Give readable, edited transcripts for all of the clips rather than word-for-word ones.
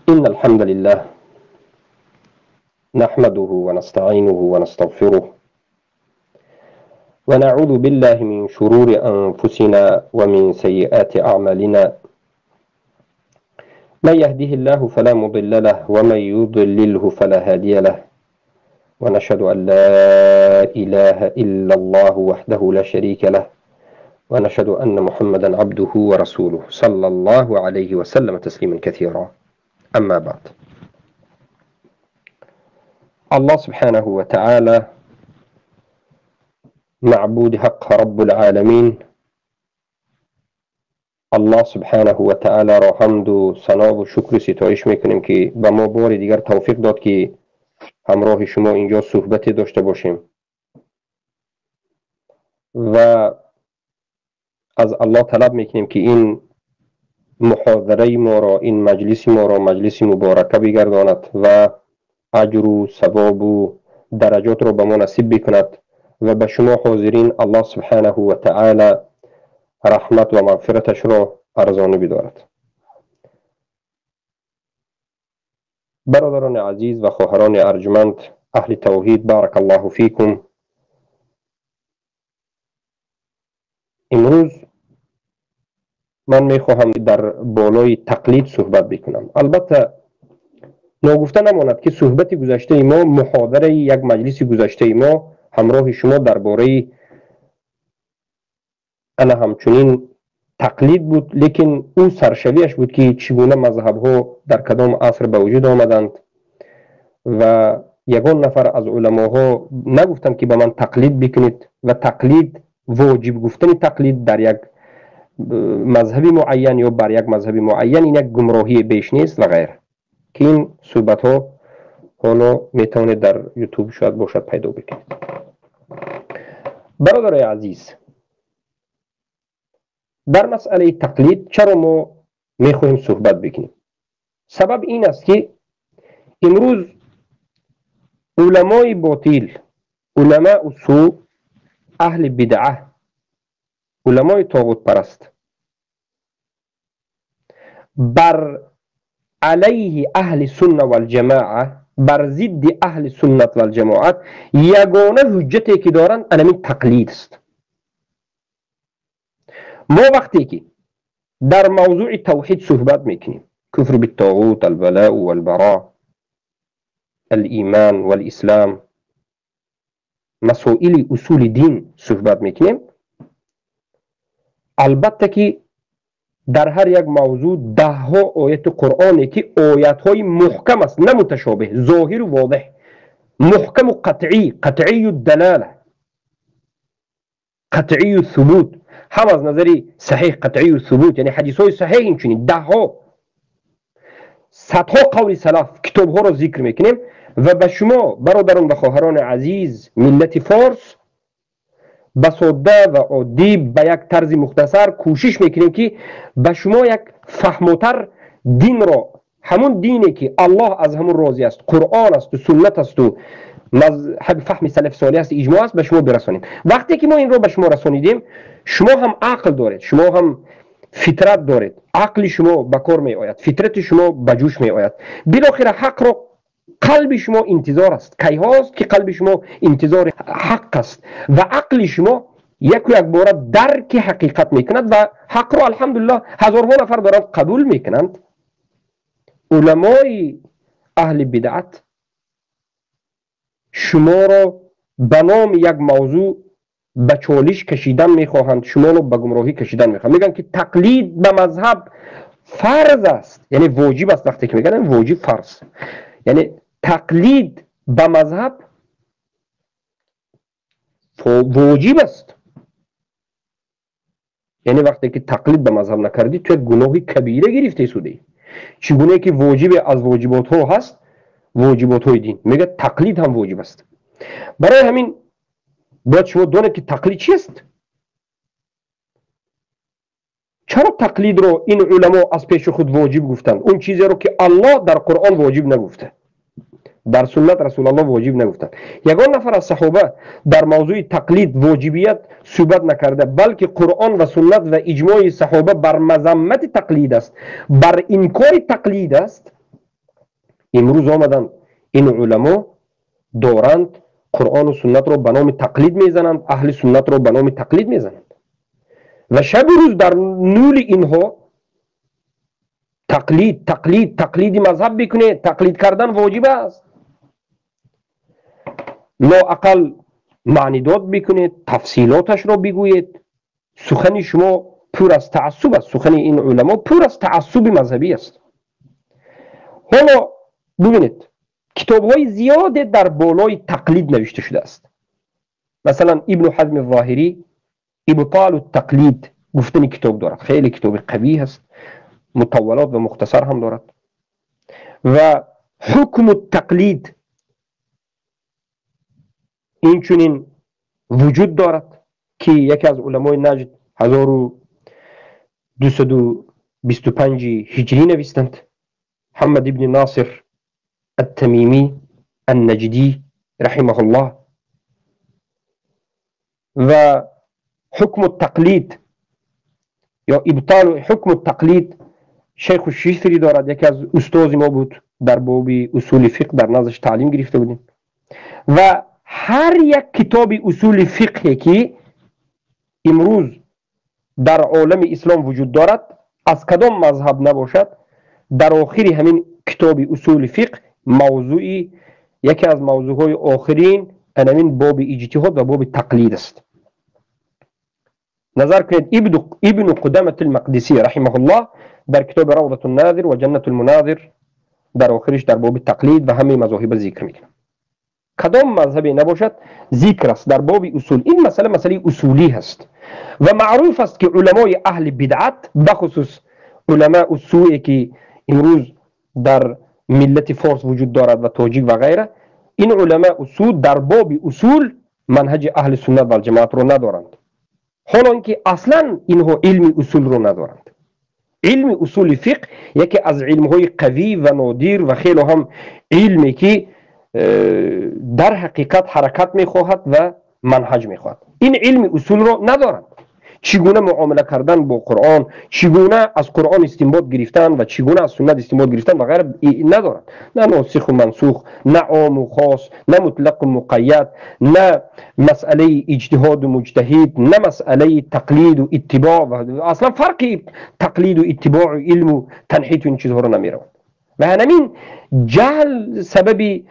إن الحمد لله نحمده ونستعينه ونستغفره ونعوذ بالله من شرور أنفسنا ومن سيئات أعمالنا، من يهده الله فلا مضل له ومن يضلله فلا هادي له، ونشهد أن لا إله إلا الله وحده لا شريك له، ونشهد أن محمدا عبده ورسوله صلى الله عليه وسلم تسليما كثيرا. أما بعد، الله سبحانه وتعالى معبود حق رب العالمين، الله سبحانه وتعالى را حمد و ثنا و شکر و ستایش میکنیم که به ما بار دیگر توفیق داد که همراه شما اینجا صحبتی داشته باشیم و از الله طلب میکنیم که این محاضره ما را، این مجلس ما را مجلس مبارکه بگرداند و اجر و ثواب و درجات را به ما نصیب بکند و به شما حاضرین الله سبحانه و تعالی رحمت و مغفرتش را ارزانی بدارد. برادران عزیز و خواهران ارجمند اهل توحید، بارک الله فیکم. امروز من میخواهم در بالای تقلید صحبت بکنم. البته ناگفته نماند که صحبت گذشته ما، محاضره یک مجلس گذشته ما همراه شما درباره انا همچنین تقلید بود، لیکن او سرشویش بود که چگونه مذهب ها در کدام عصر به وجود آمدند و یگان نفر از علماها نگفتند که به من تقلید بکنید و تقلید واجب گفتن تقلید در یک مذهبی معین یا بر یک مذهبی معین این یک گمراهی بیش نیست و غیره، که این صحبت ها حالا میتونید در یوتیوب شاید باشد پیدا بکنید. برادرای عزیز، در مسئله تقلید چرا ما میخواهیم صحبت بکنیم؟ سبب این است که امروز علمای باطل، علماء سوء، اهل بدعه، علمای طاغوت پرست بر علیه اهل سنت و الجماعه، بر ضد اهل سنت و الجماعت یگانه حجتی که دارند انمی تقلید است. ما وقتی که در موضوع توحید صحبت میکنیم، کفر بالطاغوت، الولاء والبراء، الایمان والاسلام، مسائل اصول دین صحبت میکنیم، البته که در هر یک موضوع ده ها آیت قرآنی که آیت های محکم است، نه متشابه، ظاهر و واضح، محکم و قطعی، قطعی الدلاله، قطعی الثبوت، هم از نظر صحیح قطعی الثبوت، یعنی حدیث های صحیح اینچنین ده ها صدها قول سلف کتاب ها را ذکر میکنیم و به شما برادران و خواهران عزیز ملت فارس به ساده و عادی به یک طرز مختصر کوشش میکنیم که به شما یک فهمتر دین را، همون دینی که الله از همون راضی است، قرآن است و سنت است و مذهب فهم سلف صالح است، اجماع است، به شما برسانیم. وقتی که ما این را به شما رسانیدیم، شما هم عقل دارید، شما هم فطرت دارید، عقل شما به کار می آید، فطرت شما به جوش می آید، بالاخره حق را قلب شما انتظار است. کی هاست که قلب شما انتظار حق است و عقل شما یک و یک باره درک حقیقت میکند و حق را الحمدلله هزارها نفر دارند قبول میکنند. علمای اهل بدعت شما را به نام یک موضوع به چالش کشیدن میخواهند، شما را به گمراهی کشیدن میخواهند. میگن که تقلید به مذهب فرض است، یعنی واجب است. وقتی که میگن واجب فرض، یعنی تقلید به مذهب واجب است. یعنی وقتی که تقلید به مذهب نکردی تو یک گناه کبیره گرفته شده. چگونه که واجب از واجبات ها هست، واجبات های دین، میگه تقلید هم واجب است. برای همین باید شما دانید که تقلید چیست. چرا تقلید رو این علما از پیش خود واجب گفتند؟ اون چیزی رو که الله در قرآن واجب نگفته، در سنت رسول الله واجب نگفتند. یگان نفر از صحابه در موضوع تقلید واجبیت صحبت نکرده، بلکه قرآن و سنت و اجماع صحابه بر مذمت تقلید است، بر انکار تقلید است. Имрӯз омаданд ин уламо доранд Қуръону суннатро ба номи тақлид мезананд, аҳли суннатро ба номи тақлид мезананд ва шабу рӯз дар нули инҳо тақлид, тақлид, тақлиди мазҳаб бикунед, тақлид кардан воҷиб аст, лоақал маънидод бикунед, тафсилоташро бигӯед. Сухани шумо пур аз таассуб аст, сухани ин уламо пур аз таассуби мазҳабӣ аст. Ҳоло бибинед, китобҳои зиёде дар болои тақлид навишта шудааст. Масалан, Ибну Ҳазми Зоҳирӣ Ибтолу тақлид гуфтани китоб дорад, хеле китоби қавӣ ҳаст, мутаввалот ва мухтасар ҳам дорад. Ва ҳукму тақлид инчунин вуҷуд дорад, ки яке аз уламои Наҷд 1225 ҳиҷрӣ навистанд, Ҳаммад ибни Носир التميمي النجدي رحمه الله. و حكم التقليد یا ابطال حکم التقلید شیخ الشیثری دارد، یکی از استاد ما بود در باب اصول فقه، در نزدش تعلیم گرفته بودیم. و هر یک کتاب اصول فقه که امروز در عالم اسلام وجود دارد، از کدام مذهب نباشد، در آخر همین کتاب اصول فقه موضوعی، یکی از موضوعهای آخرین همین باب اجتهاد و باب تقلید است. نظر کنید ابن قدامة المقدسی رحمه الله در کتاب روضة الناظر و جنة المناظر در آخرش در باب تقلید و همه مذاهب ذکر میکنه. کدام مذهبی نباشد ذکر است در باب اصول. این مسئله مسئله اصولی هست و معروف است که علمای اهل بدعت، بخصوص علماء سوء که امروز در ملت فارس وجود دارد و تاجیک و غیره، این علماء سوء در باب اصول منهج اهل سنت و الجماعت رو ندارند، حالا اینکه اصلا اینها علم اصول رو ندارند. علم اصول فقه یکی از علمهای قوی و نادر و خیلی هم علمی که در حقیقت حرکت میخواهد و منهج میخواهد، این علم اصول رو ندارند. چگونه معامله کردن با قرآن، چگونه از قرآن استنباط گرفتن و چگونه از سنت استنباط گرفتن و غیره ندارند. نه ناسخ و منسوخ، نه عام و خاص، نه مطلق و مقید، نه مسئله اجتهاد و مجتهد، نه مسئله تقلید و اتباع. اصلا فرق تقلید و اتباع و علم و تنحیت و این چیزها رو نمیروند. و همین جهل سبب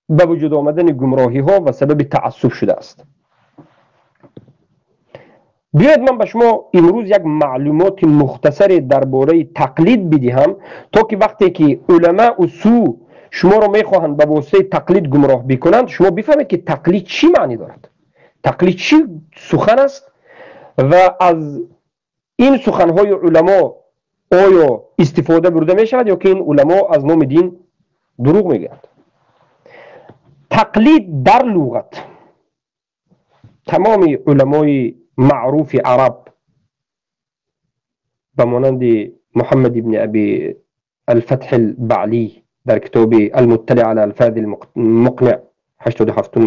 به وجود آمدن گمراهی ها و سبب تعصب شده است. بیاید من به شما امروز یک معلومات مختصر درباره تقلید بدهم تا که وقتی که علماء سو شما رو میخواهند به واسطه تقلید گمراه بکنند، شما بفهمید که تقلید چی معنی دارد، تقلید چی سخن است و از این سخنهای علما آیا استفاده برده می شود یا که این علما از نام دین دروغ میگویند. تقلید در لغت تمام علمای معروف عرب به مانند محمد بن ابی الفتح البعلی در کتاب المطلع على الفاظ المقنع 87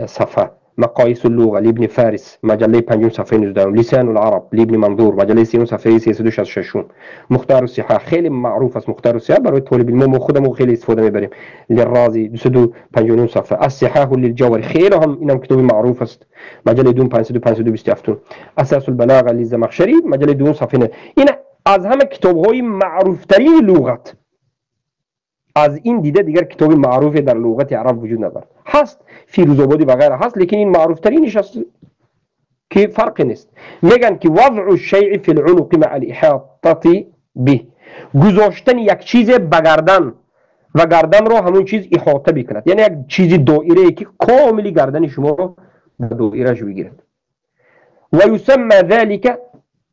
صفحه، مقایس اللغه لابن فارس مجله 5 صفحه 19، لسان العرب لابن منظور مجله 3 صفحه 366، مختار الصحاح خیلی معروف است، مختار الصحاح برای طالب علم ما خودمون خیلی استفاده میبریم، للرازی 259 صفحه، الصحاح للجوهری خیلی هم اینم کتاب معروف است، مجله 2 527، اساس البلاغه للزمخشری مجله 2 صفحه. این از همه کتاب‌های معروف ترین لغت، از این دیده دیگر کتاب معروف در لغت عرب وجود ندارد. هست فیروزآبادی و غیره هست، لیکن این معروف ترینش است که فرقی نیست. میگن که وضع الشیء فی العنق مع الاحاطه به، گذاشتن یک چیز به گردن و گردن رو همون چیز احاطه بکند، یعنی یک چیز دایره که کاملی گردن شما رو دایرهش بگیرد. و یسمى ذلك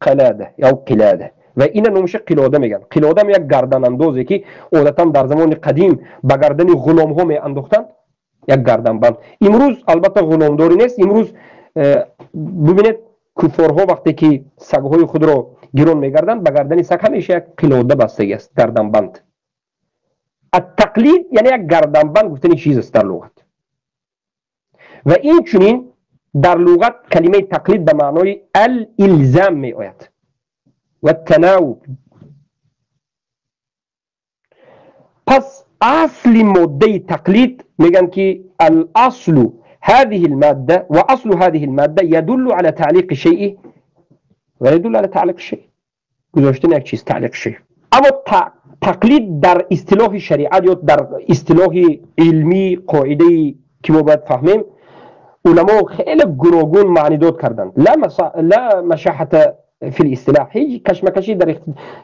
قلاده یا قلاده، و اینا نومش قلاده میگن. قلاده هم یک گردن اندازه که عادتا در زمان قدیم به گردن غلام ها می انداختند، یک گردن بند. امروز البته غلامداری نیست. امروز ببینید کفارها وقتی که سگهای خود رو گرون میگردند، به گردن سگ همیشه یک قلاده بستگی است، گردن بند. التقلید یعنی یک گردن بند گفتن چیز است در لغت. و این چنین در لغت کلمه تقلید به معنای الالزام می آید و التناوب. Асли моддаи тақлид мегӯянд, ки аласлу هذه المادة وأصل هذه المادة يدل على تعليق شيء ويدل على تعليق شيء، گذاشتن یک چیز، تعلیق شیء. اما تقلید در اصطلاح شریعت یا در اصطلاح علمی قاعده که ما باید فهمیم، علما خیلی گوناگون معنی داد کردند. لا مشاحت فی الاصطلاح، هیچ کشمکشی در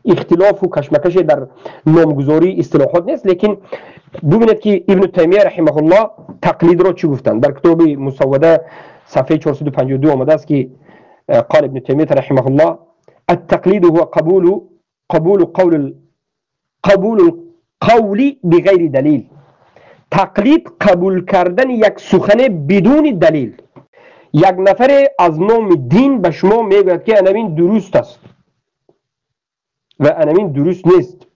اختلاف و کشمکشی در نامگذاری اصطلاحات نیست. لیکن ببینید که ابن تیمیه رحمه الله تقلید را چی گفتند؟ در کتاب مسوده صفحه 452 آمده است که قال ابن تیمیه رحمه الله: التقلید هو قبول قول قبول القول بغیر دلیل. تقلید قبول کردن یک سخن بدون دلیل. یک نفر از نام دین به شما میگوید که انمین درست است و انمین درست نیست.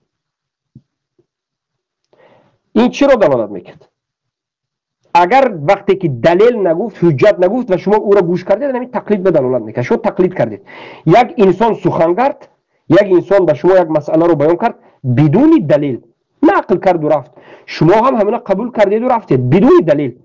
این چی را دلالت میکرد؟ اگر وقتی که دلیل نگفت، حجت نگفت و شما او را گوش کردید، انمین تقلید به دلالت میکرد. شما تقلید کردید. یک انسان سخن کرد، یک انسان به شما یک مسئله رو بیان کرد بدون دلیل، نقل کرد و رفت، شما هم همون قبول کردید و رفتید بدون دلیل،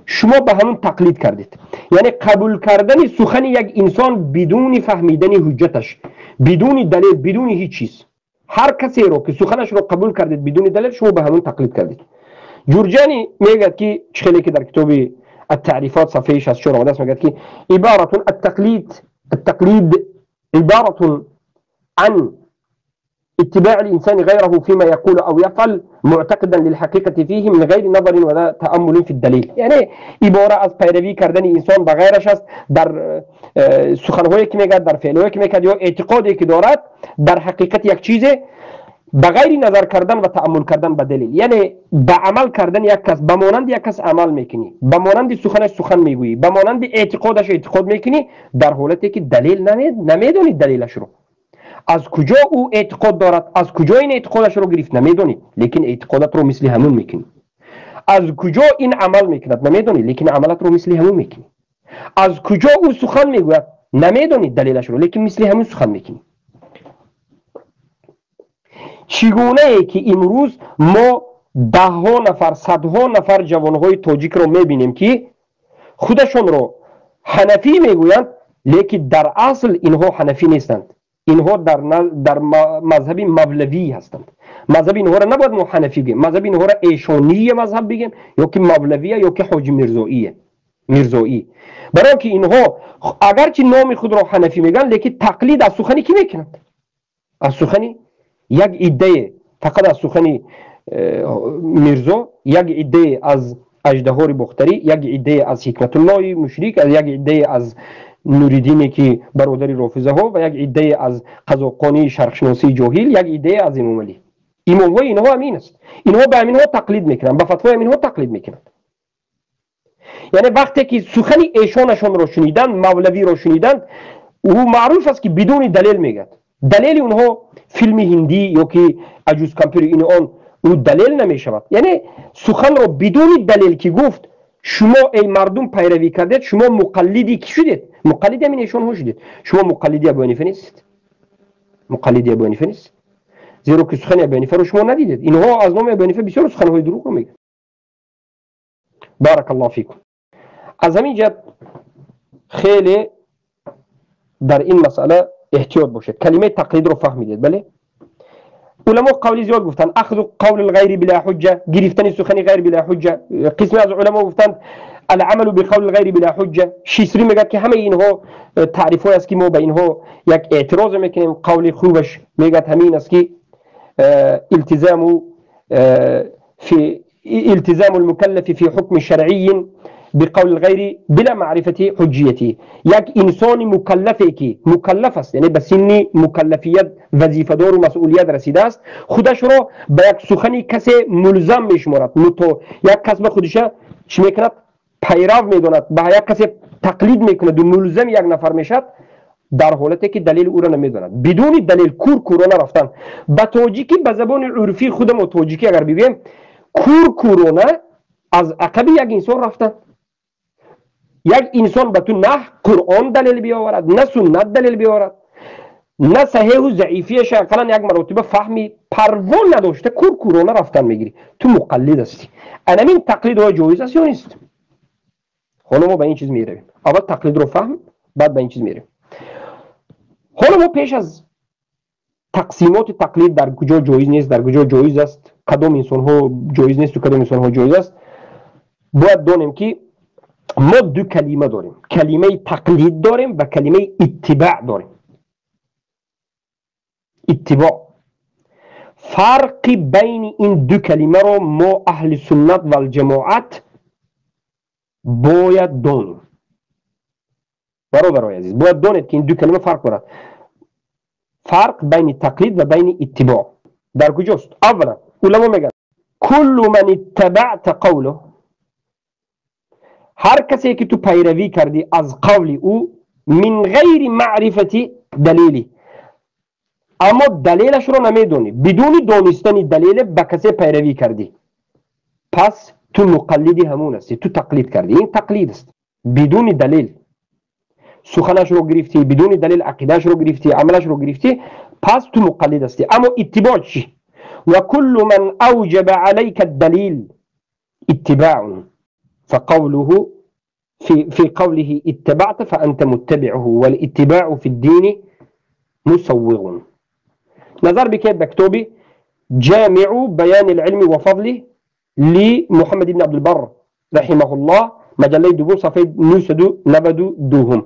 شما به همون تقلید کردید. یعنی قبول کردن سخن یک انسان بدون فهمیدن حجتش، بدون دلیل، بدون هیچ چیز. هر کسی رو که سخنش رو قبول کردید بدون دلیل، شما به همون تقلید کردید. جورجانی میگه که خیلی که در کتاب التعریفات صفحه 64 آمده است، میگه که عبارت التقلید عبارة عن اتباع الإنسان غيره فيما يقول أو يفعل معتقدا للحقيقة فيه من غير نظر ولا تأمل في الدليل. یعنی عبارة از پیروی کردن انسان به غیرش است در سخنهایی که میگه، در فعلهایی که میگه، یا اعتقادی که دارد در حقیقت یک چیز، به غیر نظر کردن و تأمل کردن به دلیل. یعنی به عمل کردن یک کس، به مانند یک کس عمل میکنی، به مانند سخنش سخن میگویی، به مانند اعتقادش اعتقاد میکنی، در حالتی که دلیل نمیدونی دلیلش رو، از کجا او اعتقاد دارد، از کجا این اعتقادش رو گرفت نمیدونی، لیکن اعتقادت رو مثل همون میکنی. از کجا این عمل میکند نمیدونی، لیکن عملت رو مثل همون میکنی. از کجا او سخن میگوید نمیدونی دلیلش رو، لیکن مثل همون سخن میکنی. چگونه ای که امروز ما ده ها نفر، صدها نفر جوانهای تاجیک رو میبینیم که خودشون رو حنفی میگویند، لیکن در اصل اینها حنفی نیستند. اینها در مذهب مولوی هستند. مذهب اینها را نباید ما حنفی بگیم، مذهب اینها را ایشانی مذهب بگیم، یا که مولویه یا که حاجی میرزایی. برای اینکه اینها اگرچه نام خود را حنفی میگن، لیکن تقلید از سخنی کی میکنند؟ از سخنی یک عده، فقط از سخنی میرزا، یک عده از اژدهار باختری، یک عده از حکمت الله مشرک، یک عده از نوریدینی که برادر رافضه ها، و یک عده از قزاقانی شرقشناسی جاهل، یک عده از امام علی. امام های اینها همین است. اینها به همینها تقلید میکنند، به فتوای همینها تقلید میکنند. یعنی وقتی که سخن ایشانشان را شنیدند، مولوی را شنیدند، او معروف است که بدون دلیل میگد. دلیل اونها فیلم هندی یا که عجوز کمپیر این آن، او دلیل نمیشود. یعنی سخن را بدون دلیل که گفت، شما ای مردم پیروی کردید، شما مقلدی کی شدید؟ مقلد همین ایشان ها شدید. شما مقلدی ابو حنیفه نیستید، مقلدی ابو حنیفه نیست، زیرا که سخن ابو حنیفه رو شما ندیدید. اینها از نام ابو حنیفه بسیار سخنهای دروغ رو میگن. بارک الله فیکم. از همین جهت خیلی در این مسئله احتیاط باشید. کلمه تقلید رو فهمیدید؟ بله. علما قولی زیاد گفتن اخذ قول الغیر بلا حجه، گرفتن سخن غیر بلا حجه. قسمی از علما گفتند العمل بقول الغیر بلا حجه. شیسری میگه که همه اینها تعریف است که ما به اینها یک اعتراض میکنیم. قول خوبش میگه همین است که التزام في التزام المكلف في حكم شرعي بقول الغیر بلا معرفة حجیته. یک انسان مکلفی که مکلف است، یعنی به سن مکلفیت وظیفه دار و مسئولیت رسیده است، خودش را به یک سخنی کسی ملزم میشمارد. یک کس به خودش چی میکند؟ پیرو میداند، به یک کسی تقلید میکند و ملزم یک نفر میشد، در حالتی که دلیل او را نمیداند. بدون دلیل کور کورانه رفتن. به تاجیکی، به زبان عرفی خودم و تاجیکی اگر بگویم، کور کورانه از عقب یک انسان رفتن. یک انسان به تو نه قرآن دلیل بیاورد، نه سنت دلیل بیاورد، На саҳеҳу заифияша ақаллан як маротиба фаҳми парво надошта, куркурона рафтан мегирӣ, ту муқаллид ҳастӣ. Анамин тақлид оё ҷоиз аст ё нест? Ҳоло мо ба ин чиз меравем. Аввал тақлидро фаҳм, баъд ба ин чиз меравем. Ҳоло мо пеш аз тақсимоти тақлид, дар куҷо ҷоиз нест, дар куҷо ҷоиз аст, кадом инсонҳо ҷоиз несту кадом инсонҳо ҷоиз аст, бояд донем, ки мо ду калима дорем: калимаи тақлид дорем ва калимаи иттибаъ дорем. Иттибоъ, фарқи байни ин ду калимаро мо, аҳли суннат валҷамоат, бояд донем. Бародарои азиз, бояд донед, ки ин ду калима фарқ дорад. Фарқ байни тақлид ва байни иттибоъ дар куҷост? Аввалан, уламо мегӯянд: كل من اتبعت قوله, ҳар касе ки ту пайравӣ кардӣ аз қавли ӯ, من غير معرفة دلیلی, аммо далелашро намедонӣ, бидуни донистани далеле ба касе пайравӣ кардӣ, пас ту муқаллиди ҳамун ҳастӣ, ту тақлид кардӣ. Ин тақлид аст. Бидуни далел суханашро гирифтӣ, бидуни далел ақидаашро гирифтӣ, амалашро гирифтӣ, пас ту муқаллид ҳастӣ. Аммо иттибоъ чӣ? وكل من أوجب عليك الدليل اتباع، فقوله في قوله اتبعت فأنت متبعه، والاتباع في الدين مسوغ. نظر بكيت بكتوبي جامع بيان العلم وفضله لمحمد بن عبد البر رحمه الله، مجلة دوم، صفحة 992.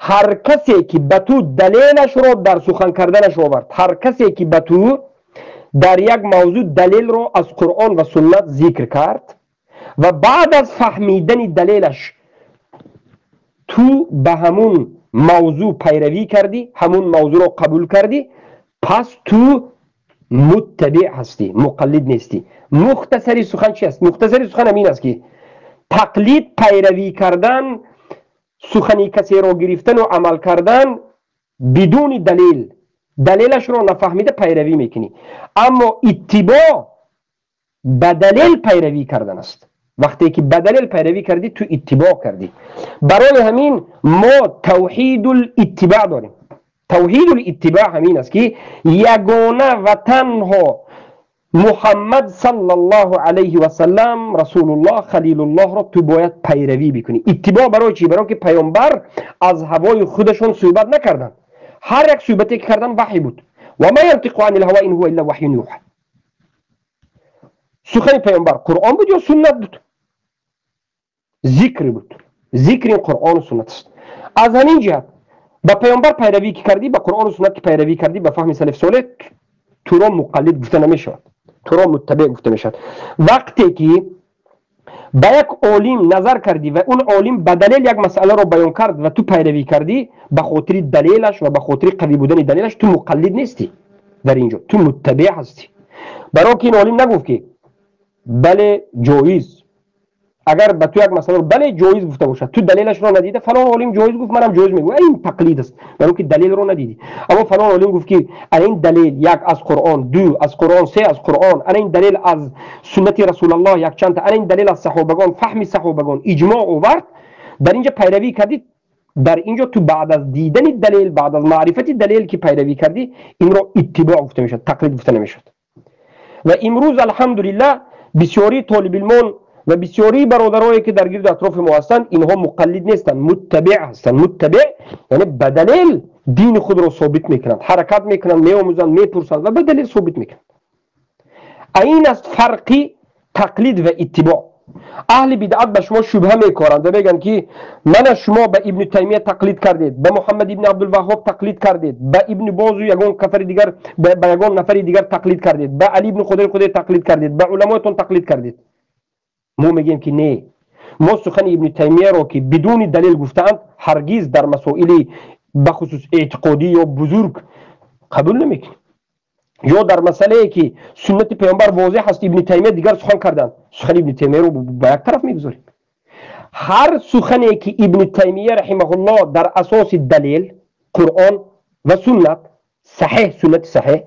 ҳар касе ки ба ту далелашро дар сухан карданаш овард, ҳар касе ки ба ту дар як мавзӯъ далелро аз Қуръон ва суннат зикр кард ва баъд аз фаҳмидани далелаш ту ба ҳамун мавзӯъ пайравӣ кардӣ, ҳамун мавзӯъро қабул кардӣ, пас ту муттабиъ ҳастӣ, муқаллид нестӣ. Мухтасари сухан чи аст? Мухтасари сухан ҳамин аст, ки тақлид пайравӣ кардан, сухани касеро гирифтану амал кардан бидуни далел, далелашро нафаҳмида пайравӣ мекунӣ. Аммо иттибоъ ба далел пайравӣ кардан аст. Вақте ки ба далел пайравӣ кардӣ, ту иттибоъ кардӣ. Барои ҳамин мо тавҳидул иттибаъ дорем. Тавҳидул иттибаъ ҳамин аст, ки ягона ва танҳо Муҳаммад саллаллоҳу алайҳи васалам, Расулуллоҳ, Халилуллоҳро ту бояд пайравӣ бикунӣ. Иттибоъ барои чӣ? Барои ки паёмбар аз ҳавои худашон суҳбат накарданд. Ҳар як суҳбате ки кардан, ваҳй буд. وما ينطق عن الهوى إن هو إلا وحي يوحى. Сухани паёмбар Қуръон буд ё суннат буд? Зикр буд. Зикри Қуръону суннат аст. Аз ҳамин ҷиҳат ба паёмбар пайравӣ ки кардӣ, ба Қуръону суннат ки пайравӣ кардӣ, ба фаҳми салаф солеҳ, туро муқаллид гуфта намешавад, туро муттабиъ гуфта мешавад. Вақте ки ба як олим назар кардӣ ва он олим ба далел як масъаларо баён кард ва ту пайравӣ кардӣ ба хотири далелаш ва ба хотири қавӣ будани далелаш, ту муқаллид нестӣ дар ин ҷо, ту муттабиъ ҳастӣ. Барои ки ин олим нагуфт, ки бале, ҷоиз. Агар ба ту як масъаларо бале, ҷоиз гуфта бошад, ту далелашро надида, фалон олим ҷоиз гуфт, манам ҷоиз мегӯям, ин тақлид аст, барои ки далелро надидӣ. Аммо фалон олим гуфт, ки ана ин далел, як аз Қуръон, ду аз Қуръон, се аз Қуръон, ана ин далел аз суннати Расулаллоҳ якчандта, ана ин далел аз саҳобагон, фаҳми саҳобагон, иҷмоъ овард, дар инҷа пайравӣ кардӣ. Дар инҷо ту баъд аз дидани далел, баъд аз маърифати далел ки пайравӣ кардӣ, инро иттибоъ гуфта мешавад, тақлид гуфта намешавад. Ва имрӯз, алҳамдулиллаҳ, бисёри толибилмон ва бисёри бародарое ки дар гирду атрофи мо ҳастанд, инҳо муқаллид нестанд, муттабиъ ҳастанд. Муттабиъ яъне ба далел дини худро собит мекунанд, ҳаракат мекунанд, меомӯзанд, мепурсанд ва ба далел собит мекунанд. Ин аст фарқи тақлид ва иттибоъ. Аҳли бидъат ба шумо шубҳа мекоранд ва мегӯянд, ки мана, шумо ба Ибни Таймия тақлид кардед, ба Муҳаммад ибни Абдулваҳҳоб тақлид кардед, ба Ибни Бозу ягон кафари дигар, ба ягон нафари дигар тақлид кардед, ба Али ибни Худои Худо тақлид кардед, ба уламоятон тақлид кардед. Мо мегӯем, ки не, мо сухани Ибни Таймияро, ки бидуни далел гуфтаанд, ҳаргиз дар масоили бахусус эътиқодӣ ё бузург қабул намекунем. Ё дар масъалае ки суннати паёмбар возеҳ аст, Ибни Таймия дигар сухан карданд, сухани Ибни Таймияро ба як тараф мегузорем. Ҳар сухане ки Ибни Таймия раҳимаҳуллоҳ дар асоси далел, Қуръон ва суннат саҳеҳ, суннати саҳеҳ,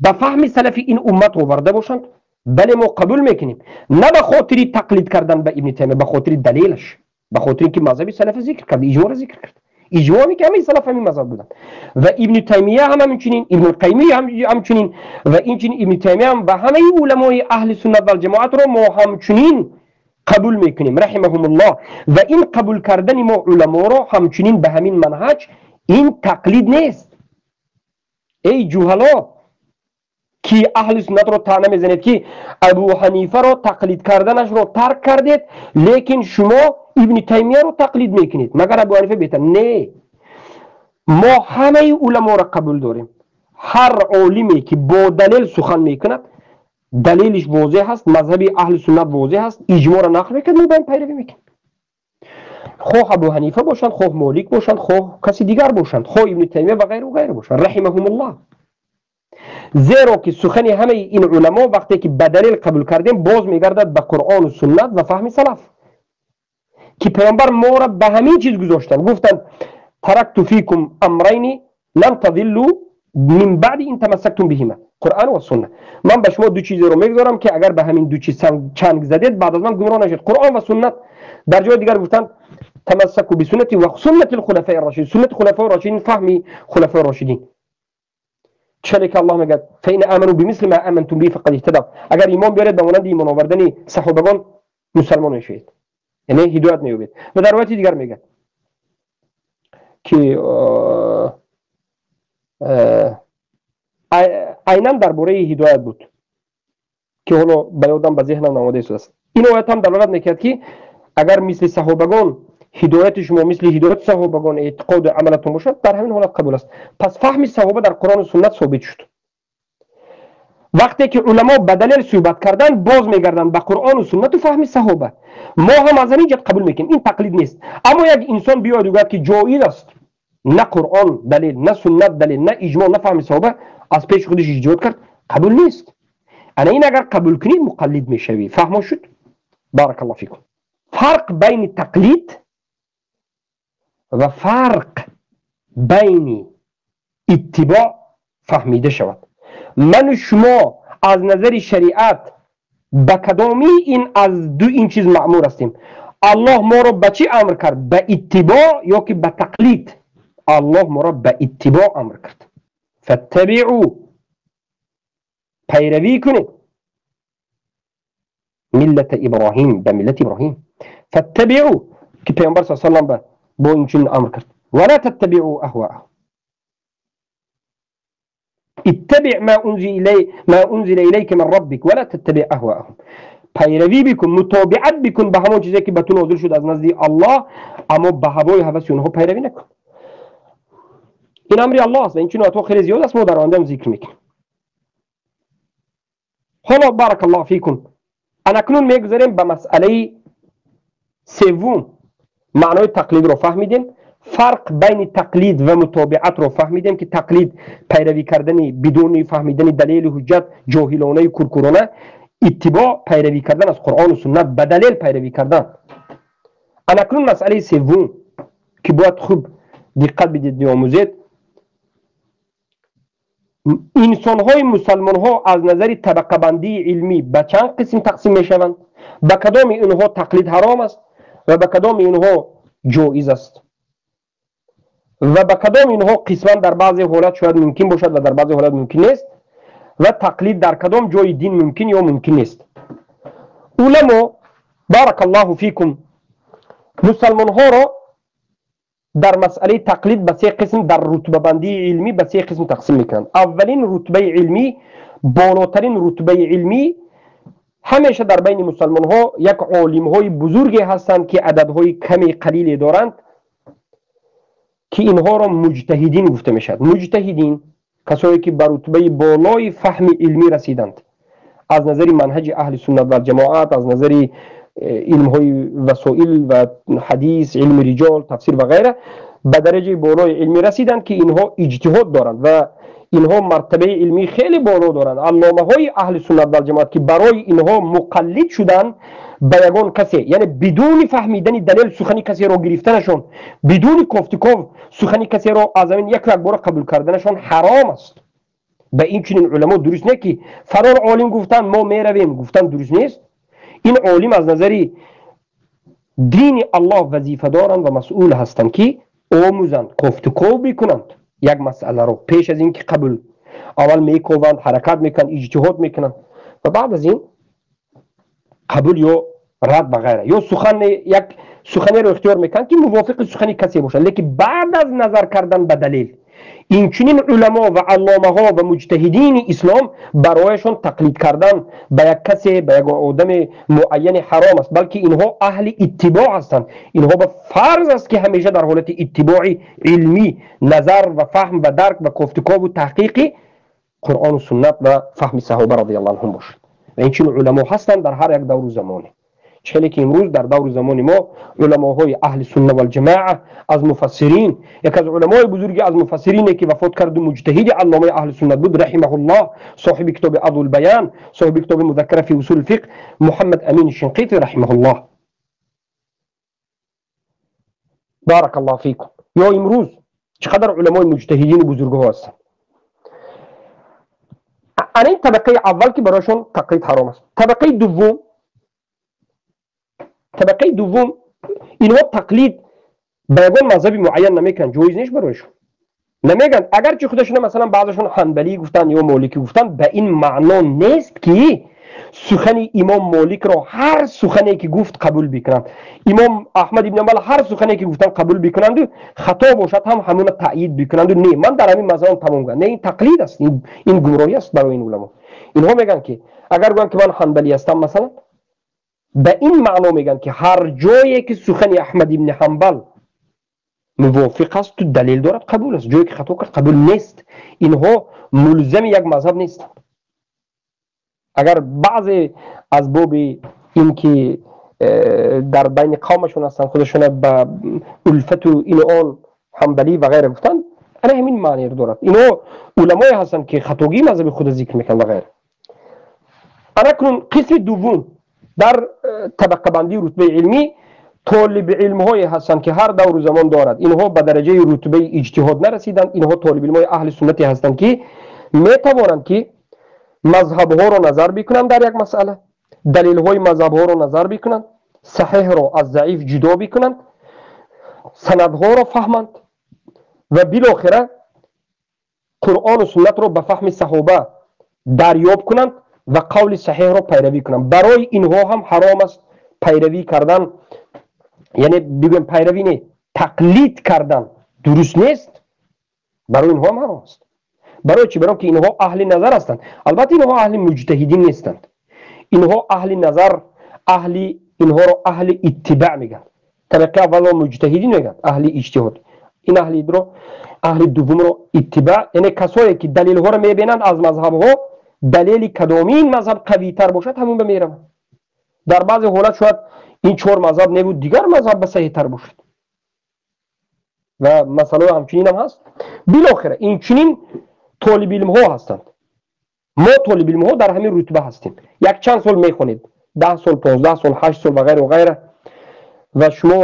ба фаҳми салафи ин уммат оварда бошанд, бале, мо қабул мекунем. На ба хотири тақлид кардан ба Ибни Таймия, ба хотири далелаш, ба хотири ки мазҳаби салафа зикр кард, иҷмоъро зикр кард. Иҷмоъ ки ҳамаи салаф ҳамин мазҳаб буданд ва Ибни Таймия ҳам ҳамчунин, Ибни Қайим ҳам ҳамчунин ва инчунин Ибни Таймия ҳам ва ҳамаи уламои аҳли суннат вал ҷамоатро мо ҳамчунин қабул мекунем, раҳимаҳумуллоҳ. Ва ин қабул кардани мо уламоро ҳамчунин ба ҳамин манҳаҷ ин тақлид нест. Эй ҷуҳало ки аҳли суннатро таъна мезанед, ки Абу Ҳанифаро тақлид карданашро тарк кардед, лекин шумо Ибни Таймияро тақлид мекунед, магар Абу Ҳанифа беҳтар? Не, мо ҳамаи уламоро қабул дорем. Ҳар олиме ки бо далел сухан мекунад, далелиш возеҳ аст, мазҳаби аҳли суннат возеҳ аст, иҷмоъро нақл мекунад, мо ба ин пайравӣ мекунем. Хоҳ Абу Ҳанифа бошанд, хоҳ Молик бошанд, хоҳ каси дигар бошанд, хоҳ Ибни Таймия ва ғайру ғайр бошанд, раҳимаҳумуллоҳ. Зеро ки сухани ҳамаи ин уламо вақте ки ба далел қабул кардем, боз мегардад ба Қуръону суннат ва фаҳми салаф, ки паёмбар моро ба ҳамин чиз гузоштанд. Гуфтанд: таракту фикум амрайни лан тазиллу мин баъди ин тамассактум биҳима, Қуръон ва сунна. Ман ба шумо ду чизеро мегузорам, ки агар ба ҳамин ду чиз чанг задед, баъд аз ман гумроҳ нашед: Қуръон ва суннат. Дар ҷои дигар гуфтанд: тамассаку бисуннати ва суннати лхулафаи рашидин, суннати хулафаи рашидин, фаҳми хулафаи рашидин. Чаре ки Аллоҳ мегӯяд: фаин аману бимисли ма амантум биҳи фақад иҳтадав. Агар имон биёред ба монанди имон овардани саҳобагон, мусалмон мешавед, яъне ҳидоят меёбед. Ва дар ривояти дигар мегӯяд ки айнан дар бораи ҳидоят буд, ки ҳоло ба ёдам, ба зеҳнам наомада истодааст. Ин оят ҳам далолат мекунад, ки агар мисли саҳобагон ҳидояти шумо, мисли ҳидояти саҳобагон эътиқоду амалатон бошад, дар ҳамин ҳолат қабул аст. Пас фаҳми саҳоба дар Қуръону суннат собит шуд. Вақте ки уламо ба далел суҳбат карданд, боз мегарданд ба Қуръону суннату фаҳми саҳоба. Мо ҳам аз ҳамин ҷиҳат қабул мекунем, ин тақлид нест. Аммо як инсон биёяд гӯяд, ки ҷоиз аст, на Қуръон далел, на суннат далел, на иҷмоъ, на фаҳми саҳоба, аз пеши худиш иҷтиҳод кард, қабул нест. Ана ин агар қабул кунӣ, муқаллид мешавӣ. Фаҳмо шуд? Баракаллоҳу фикум. Фарқ байни тақлид ва фарқ байни иттибоъ фаҳмида шавад. Ману шумо аз назари шариат ба кадоми ин аз ду ин чиз маъмур ҳастем? Аллоҳ моро ба чӣ амр кард? Ба иттибоъ ё ки ба тақлид? Аллоҳ моро ба иттибоъ амр кард. Фаттабиъу, пайравӣ кунед, миллата Иброҳим, ба миллати Иброҳим. Фаттабиъу, ки паёмбар са салам бо инчунин амр кард: вала таттабиъу аҳваахум, иттабиъ ма унзила илайка мин раббик вала таттабиъ аҳваахум. Пайравӣ бикун, мутобиат бикун ба ҳамон чизе, ки ба ту нозил шуд аз назди Аллоҳ, аммо ба ҳавои ҳаваси онҳо пайравӣ накун. Ин амри Аллоҳ аст ва инчунин оятҳо хеле зиёд аст, мо дар оянда зикр мекунем. Ҳоло, баракаллоҳу фикум, анакнун мегузарем ба масъалаи севум. Маънои тақлидро фаҳмидем, фарқ байни тақлид ва мутобиатро фаҳмидем, ки тақлид пайравӣ кардани бидуни фаҳмидани далелу ҳуҷҷат, ҷоҳилонаю куркурона, иттибоъ пайравӣ кардан аз Қуръону суннат, ба далел пайравӣ кардан. Анакнун масъалаи севум, ки бояд хуб диққат бидед, биомӯзед. Инсонҳои мусалмонҳо аз назари табақабандии илмӣ ба чанд қисм тақсим мешаванд? Ба кадоми инҳо тақлид ҳаром аст ва ба кадоми инҳо ҷоиз аст ва ба кадоми инҳо қисман дар баъзе ҳолат шояд мумкин бошад ва дар баъзе ҳолат мумкин нест, ва тақлид дар кадом ҷои дин мумкин ё мумкин нест? Уламо, баракаллоҳу фикум, мусалмонҳоро дар масъалаи тақлид ба се қисм, дар рутбабандии илмӣ ба се қисм тақсим мекунанд. Аввалин рутбаи илмӣ, болотарин рутбаи илмӣ, ҳамеша дар байни мусалмонҳо як олимҳои бузурге ҳастанд, ки ададҳои ками қалиле доранд, ки инҳоро муҷтаҳидин гуфта мешавад. Муҷтаҳидин касое ки ба рутбаи болои фаҳми илмӣ расиданд аз назари манҳаҷи аҳли суннат валҷамоат, аз назари илмҳои васоил ва ҳадис, илми риҷол, тафсир ва ғайра, ба дараҷаи болои илмӣ расиданд, ки инҳо иҷтиҳод доранд ва инҳо мартабаи илмии хеле боло доранд, алломаҳои аҳли суннат валҷамоат, ки барои инҳо муқаллид шудан ба ягон касе, яъне бидуни фаҳмидани далел сухани касеро гирифтанашон, бидуни кофтуков сухани касеро аз ҳамин яку якбора қабул карданашон ҳаром аст. Ба ин чунин уламо дуруст не, ки фалон олим гуфтанд, мо меравем, гуфтан дуруст нест. Ин олим аз назари дини Аллоҳ вазифа доранд ва масъул ҳастанд, ки омӯзанд, кофтуков бикунанд як масъаларо пеш аз ин ки қабул, аввал мекованд, ҳаракат мекунанд, иҷтиҳод мекунанд ва баъд аз ин қабул ё рад ба ғайра, ё сухан як суханеро ихтиёр мекунанд, ки мувофиқи сухани касе бошад, лекин баъд аз назар кардан ба далел. Инчунин уламо ва алломаҳо ва муҷтаҳидини ислом барояшон тақлид кардан ба як касе, ба як одами муайяни ҳаром аст, балки инҳо аҳли иттибоъ ҳастанд. Инҳо ба фарз аст, ки ҳамеша дар ҳолати иттибои илмӣ, назар ва фаҳм ва дарк ва кофтукову таҳқиқи Қуръону суннат ва фаҳми саҳоба радиаллоҳу анҳум бошад. Ва инчунин уламо ҳастанд дар ҳар як давру замоне. Хеле ки имрӯз дар давру замони мо уламоҳои аҳли сунна валҷамоа аз муфассирин, яке аз уламои бузурги аз муфассирине, ки вафот карду муҷтаҳиди алломаи аҳли суннат буд, раҳимаҳуллоҳ, соҳиби китоби Адулбаян, соҳиби китоби Музаккара фи усул фиқҳ, Муҳаммад Амин Шинқити раҳимаҳуллоҳ, барак аллоҳу фикум. Ё имрӯз чӣ қадар уламои муҷтаҳидини бузургҳо ҳастанд. Ана ин табақаи аввал, ки барояшон тақлид ҳаром аст. Табақаи дуввум, инҳо тақлид ба ягон мазҳаби муайян намекунанд, ҷоиз нест барояшон. Намегӯянд, агарчи худашона масалан баъзашон ҳанбалӣ гуфтанд ё моликӣ гуфтанд, ба ин маъно нест, ки сухани имом Моликро ҳар сухане ки гуфт, қабул бикунанд, имом Аҳмад ибн Ҳанбал ҳар сухане ки гуфтанд, қабул бикунанду хато бошад ҳам ҳамуна таъйид бикунанду не, ман дар ҳамин мазҳабам тамом гӯянд. Не, ин тақлид аст, ин гумроҳӣ аст барои ин уламо. Инҳо мегӯянд, ки агар гӯянд, ки ман ҳанбалӣ ҳастам масалан, ба ин маъно мегӯянд, ки ҳар ҷое ки сухани Аҳмад ибни Ҳанбал мувофиқ асту далел дорад, қабул аст, ҷое ки хато кард, қабул нест. Инҳо мулзами як мазҳаб нестанд. Агар баъзе аз боби ин ки дар байни қавмашон ҳастанд, худашона ба улфату ину он ҳанбалӣ ва ғайра гуфтанд, ана ҳамин маъниро дорад. Инҳо уламое ҳастанд, ки хатогии мазҳаби худа зикр мекунанд ва ғайра. Анакнун қисми дуввум дар табақабандии рутбаи илмӣ толиби илмҳое ҳастанд, ки ҳар давру замон дорад. Инҳо ба дараҷаи рутбаи иҷтиҳод нарасиданд. Инҳо толибилмҳои аҳли суннате ҳастанд, ки метавонанд, ки мазҳабҳоро назар бикунанд, дар як масъала далелҳои мазҳабҳоро назар бикунанд, саҳеҳро аз заиф ҷудо бикунанд, санадҳоро фаҳманд ва билохира Қуръону суннатро ба фаҳми саҳоба дарёб кунанд ва қавли саҳеҳро пайравӣ кунанд. Барои инҳо ҳам ҳаром аст пайравӣ кардан, яъне бигӯем, пайравӣ не, тақлид кардан дуруст нест. Барои инҳо ҳам ҳаром аст. Барои чӣ? Барои ки инҳо аҳли назар ҳастанд. Албатта, инҳо аҳли муҷтаҳидин нестанд. Инҳо аҳли назар, аҳли инҳоро аҳли иттибаъ мегӯянд. Табақаи аввалро муҷтаҳидин мегӯянд, аҳли иҷтиҳод. Ин аҳлиро, аҳли дуввумро иттибаъ, яъне касое ки далелҳоро мебинанд аз мазҳабҳо, далели кадоми ин мазҳаб қавитар бошад, ҳамон ба мераванд. Дар баъзе ҳолат шояд ин чор мазҳаб небуд, дигар мазҳаб ба саҳиҳтар бошад ва масъалаҳои ҳамчунин ҳам ҳаст. Билохира инчунин толибилмҳо ҳастанд. Мо толибилмҳо дар ҳамин рутба ҳастем. Як чанд сол мехонед, 10 сол, 15 сол, 8 сол ва ғайра ва ғайра, ва шумо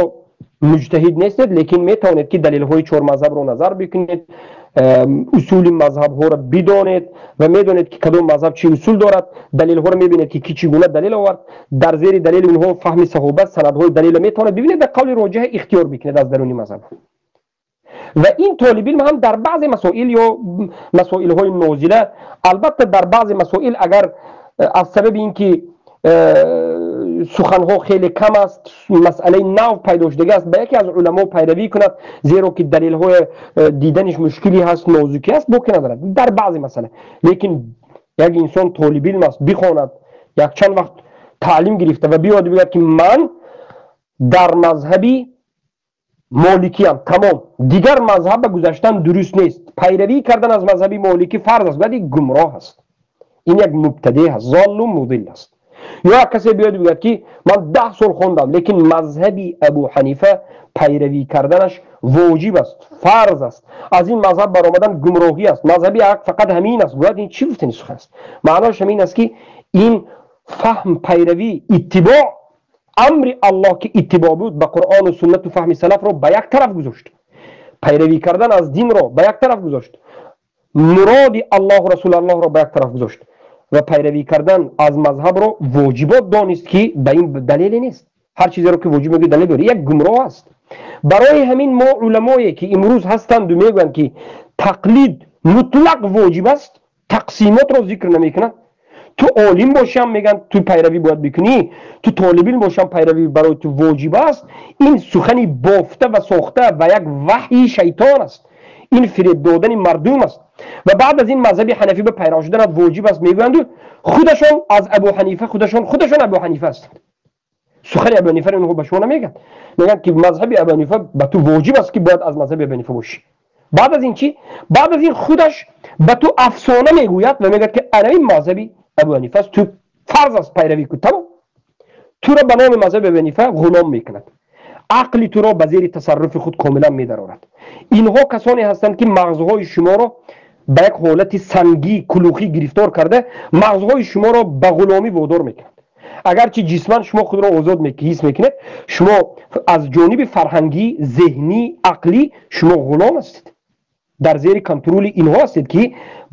муҷтаҳид нестед, лекин метавонед, ки далелҳои чор мазҳабро назар бикунед, усули мазҳабҳоро бидонед ва медонед, ки кадом мазҳаб чӣ усул дорад. Далелҳоро мебинед, ки ки чӣ гуна далел овард, дар зери далели онҳо фаҳми саҳоба, санадҳои далелро метавонед бибинед ва қавли роҷиҳа ихтиёр бикунед аз даруни мазҳаб. Ва ин толибилм ҳам дар баъзе масоил ё масоилҳои нозила, албатта, дар баъзе масоил агар аз сабаби ин ки суханҳо хеле кам аст, масъалаи нав пайдо шудагӣ аст, ба яке аз уламо пайравӣ кунад, зеро ки далелҳои диданиш мушкилӣ ҳаст, нозукӣ аст, боке надорад дар баъзе масъала. Лекин як инсон толибилм аст, бихонад, якчанд вақт таълим гирифта ва биёяд, бигӯяд, ки ман дар мазҳаби моликиям, тамом, дигар мазҳаб ба гузаштан дуруст нест, пайравӣ кардан аз мазҳаби моликӣ фарз аст, вале гумроҳ аст. Ин як мубтадеъ аст, золлу мудилл аст. Ё як касе биёяд, бигӯяд, ки ман 10 сол хондам, лекин мазҳаби Абу Ҳанифа пайравӣ карданаш воҷиб аст, фарз аст, аз ин мазҳаб баромадан гумроҳӣ аст, мазҳаби ҳақ фақат ҳамин аст, гӯяд, ин чӣ гуфтани сухан аст? Маъноаш ҳамин аст, ки ин фаҳм, пайравӣ, иттибоъ, амри Аллоҳ, ки иттибоъ буд ба Қуръону суннату фаҳми салафро ба як тараф гузошт, пайравӣ кардан аз динро ба як тараф гузошт, муроди Аллоҳу расулаллоҳро ба як тараф гузошт ва пайравӣ кардан аз мазҳабро воҷибот донист, ки ба ин далеле нест. Ҳар чизеро ки воҷиб мегӯи, далел дорӣ, як гумроҳ аст. Барои ҳамин мо уламое ки имрӯз ҳастанду мегӯянд, ки тақлид мутлақ воҷиб аст, тақсимотро зикр намекунанд. Ту олим бошам, мегӯянд, ту пайравӣ бояд бикунӣ, ту толибилм бошам, пайравӣ барои ту воҷиб аст. Ин сухани бофта ва сохта ва як ваҳйи шайтон аст, ин фиреб додани мардум аст. Ва баъд аз ин мазҳаби ҳанафӣ ба пайрав шуданат воҷиб аст мегӯянду худашон аз Абу Ҳанифа, худашон Абу Ҳанифа ҳастанд. Сухани Абу Ҳанифаро инҳо ба шумо намегӯянд, мегӯянд, ки мазҳаби Абу Ҳанифа ба ту воҷиб аст, ки бояд аз мазҳаби Абу Ҳанифа бошӣ. Баъд аз ин чӣ? Баъд аз ин худаш ба ту афсона мегӯяд ва мегӯяд, ки ана ин мазҳаби Абу Ҳанифа аст, ту фарз аст пайравӣ кун. Тамом, туро ба номи мазҳаби Абу Ҳанифа ғулом мекунад, ақли туро ба зери тасарруфи худ комилан медарорад. Инҳо касоне ҳастанд, ки мағзҳои шуморо ба як ҳолати сангӣ кулухӣ гирифтор карда, мағзҳои шуморо ба ғуломӣ водор мекунад. Агарчи ҷисман шумо худро озод ҳис мекунед, шумо аз ҷониби фарҳангӣ, зеҳнӣ, ақлӣ шумо ғулом ҳастед, дар зери контроли инҳо ҳастед, ки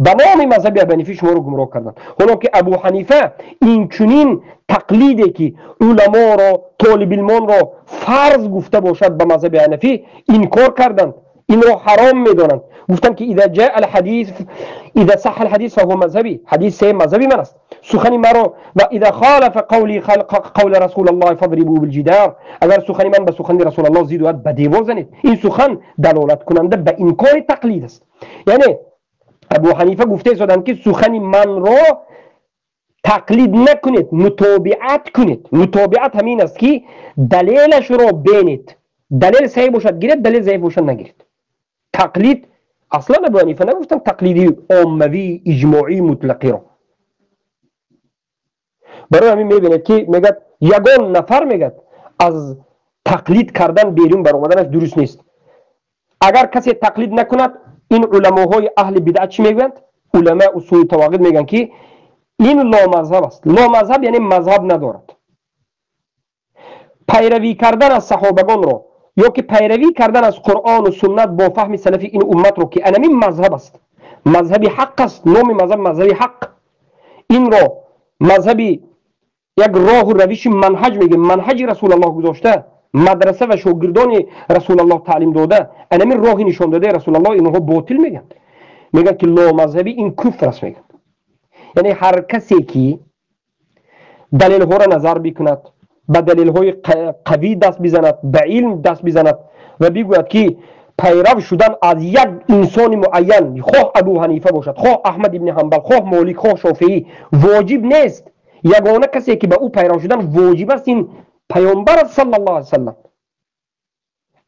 ба номи мазҳаби Абу Ҳанифа шуморо гумроҳ карданд. Ҳоло ки Абу Ҳанифа инчунин тақлиде, ки уламоро, толибилмонро фарз гуфта бошад, ба мазҳаби ҳанафӣ инкор карданд, инро ҳаром медонанд. Гуфтанд, ки إذا جاء الحديث، إذا صح الحديث فهو مذهبي، ҳадис се мазҳаби ман аст, сухани маро ва إذا خالف قولي قول رسول الله فاضربوه بالجدار, агар сухани ман ба сухани Расулаллоҳ зид ояд, ба девор занед. Ин сухан далолат кунанда ба инкори тақлид аст. Яъне Абу Ҳанифа гуфта истоданд, ки сухани манро тақлид накунед, мутобиат кунед. Мутобиат ҳамин аст, ки далелашро бенед, далел саҳеҳ бошад, гиред, далел заиф бошад, нагиред. Тақлид аслан Абу Ҳанифа нагуфтанд тақлиди оммавӣ, иҷмоӣ, мутлақиро. Барои ҳамин мебинед, ки мегӯяд, ягон нафар, мегӯяд, аз тақлид кардан берун баромаданаш дуруст нест. Агар касе тақлид накунад, ин уламоҳои аҳли бидъат чӣ мегӯянд? Улама усули тавағид мегӯянд, ки ин ломазҳаб аст. Ломазҳаб яъне мазҳаб надорад. Пайравӣ кардан аз саҳобагонро ё ки пайравӣ кардан аз Қуръону суннат бо фаҳми салафи ин умматро, ки анамин мазҳаб аст, мазҳаби ҳақ аст, номи мазҳаб мазҳаби ҳақ, инро мазҳаби як роҳу равиши манҳаҷ мегӯем, манҳаҷи Расулаллоҳ гузошта, мадраса ва шогирдони Расулаллоҳ таълим дода, анамин роҳи нишондадаи Расулаллоҳ, инҳо ботил мегӯянд, мегӯянд, ки ломазҳабӣ ин куфр аст, мегӯянд. Яъне ҳар касе ки далелҳоро назар бикунад, ба далелҳои қавӣ даст бизанад, ба илм даст бизанад ва бигӯяд, ки пайрав шудан аз як инсони муайян, хоҳ Абу Ҳанифа бошад, хоҳ Аҳмад ибни Ҳамбал, хоҳ Молик, хоҳ Шофеӣ, воҷиб нест, ягона касе ки ба ӯ пайрав шудан воҷиб аст, ин Паёмбар аст саллаллоҳу алайҳи васаллам,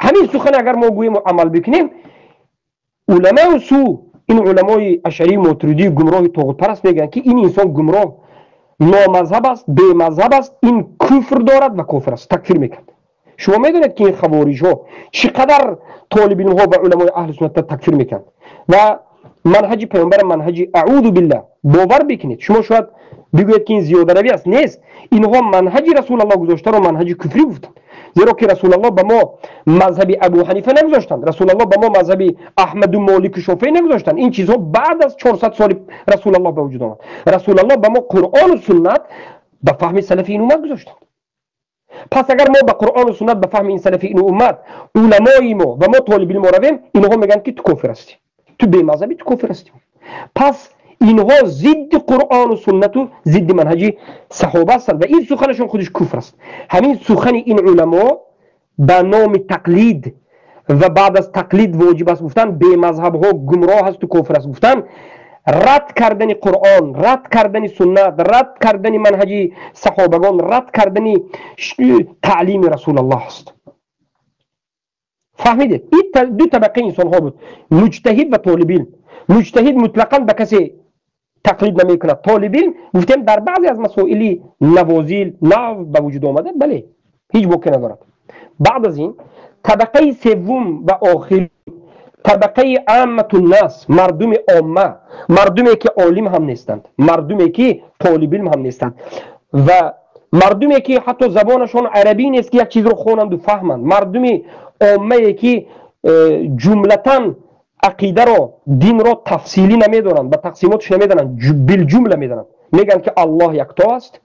ҳамин сухан агар мо гӯему амал бикунем, уламаи су, ин уламои ашарии, мотуридии гумроҳи тоғутпараст мегӯянд, ки ин инсон гумроҳ, номазҳаб аст, бемазҳаб аст, ин куфр дорад ва кофир аст, такфир мекард. Шумо медонед, ки ин хавориҷҳо чӣ қадар толибилмҳо ва уламои аҳли суннатро такфир мекунанд ва манҳаҷи Паёмбара манҳаҷи, аъузу биллаҳ, бовар бикунед, шумо шояд бигӯед, ки ин зиёдаравӣ аст. Нест, инҳо манҳаҷи Расулаллоҳ гузоштаро манҳаҷи куфрӣ гуфтанд, зеро ки Расулаллоҳ ба мо мазҳаби Абу Ҳанифа нагузоштанд, Расулаллоҳ ба мо мазҳаби Аҳмаду Молику Шофеӣ нагузоштанд. Ин чизҳо баъд аз 400 соли Расулаллоҳ ба вуҷуд омад. Расулаллоҳ ба мо Қуръону суннат ба фаҳми салафи ин уммат гузоштанд. Пас агар мо ба Қуръону суннат, ба фаҳми ин салафи ин уммат, уламои мо ва мо толибилмо равем, инҳо мегӯянд, ки ту кофир ҳастӣ, ту бемазҳабӣ, ту кофир ҳастӣ. Пас инҳо зидди Қуръону суннату зидди манҳаҷи саҳоба ҳастанд ва ин суханашон худиш куфр аст. Ҳамин сухани ин уламо ба номи тақлид ва баъд аз тақлид воҷиб аст гуфтан, бемазҳабҳо гумроҳ асту кофир аст гуфтан, рад кардани Қуръон, рад кардани суннат, рад кардани манҳаҷи саҳобагон, рад кардани таълими Расулаллоҳ аст. Фаҳмидед? Ин ду табақаи инсонҳо буд: муҷтаҳид ва толибилм. Муҷтаҳид мутлақан ба касе тақлид намекунад. Толибилм, гуфтем, дар баъзе аз масоили навозил, нав ба вуҷуд омада, бале, ҳеҷ боке надорад. Баъд аз ин табақаи севум ва охир, табақаи амматуннас, мардуми омма, мардуме ки олим ҳам нестанд, мардуме ки толибилм ҳам нестанд ва мардуме ки ҳатто забонашон арабӣ нест, ки як чизро хонанду фаҳманд, мардуми оммае ки ҷумлатан ақидаро, динро тафсилӣ намедонанд, ба тақсимотш намедонанд, билҷумла медонанд, мегӯянд, ки Аллоҳ якто аст.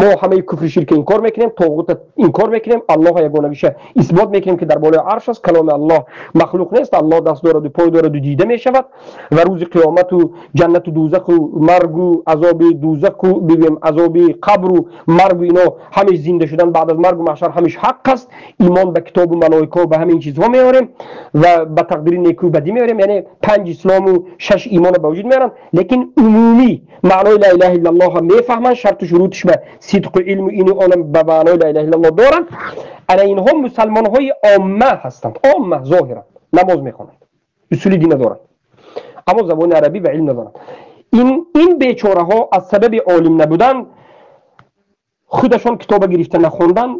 Мо ҳамаи куфри ширка инкор мекунем, тоғута инкор мекунем, Аллоҳ ягонагиша исбот мекунем, ки дар болои арш аст, каломи Аллоҳ махлуқ нест, Аллоҳ даст дораду пой дораду дида мешавад ва рӯзи қиёмату ҷаннату дӯзаху маргу азоби дӯзаху бигӯем азоби қабру маргу ино ҳамеш зинда шудан баъд аз маргу маҳшар ҳамеш ҳақ аст. Имон ба китобу малоика ба ҳамин чизҳо меорем ва ба тақдири некӯ бадӣ меорем, яъне панҷ ислому шаш имона ба вуҷуд меоранд, лекин умумӣ маънои ла илаҳа иллаллоҳ мефаҳманд, шарту шурутиш ба сидқу илму ину онам ба маънои ла илаҳа иллаллоҳ доранд. Ана инҳо мусалмонҳои омма ҳастанд, омма зоҳиран намоз мехонанд, усули дина доранд, аммо забони арабӣ ва илм надоранд. Ин бечораҳо аз сабаби олим набудан, худашон китоба гирифта нахондан,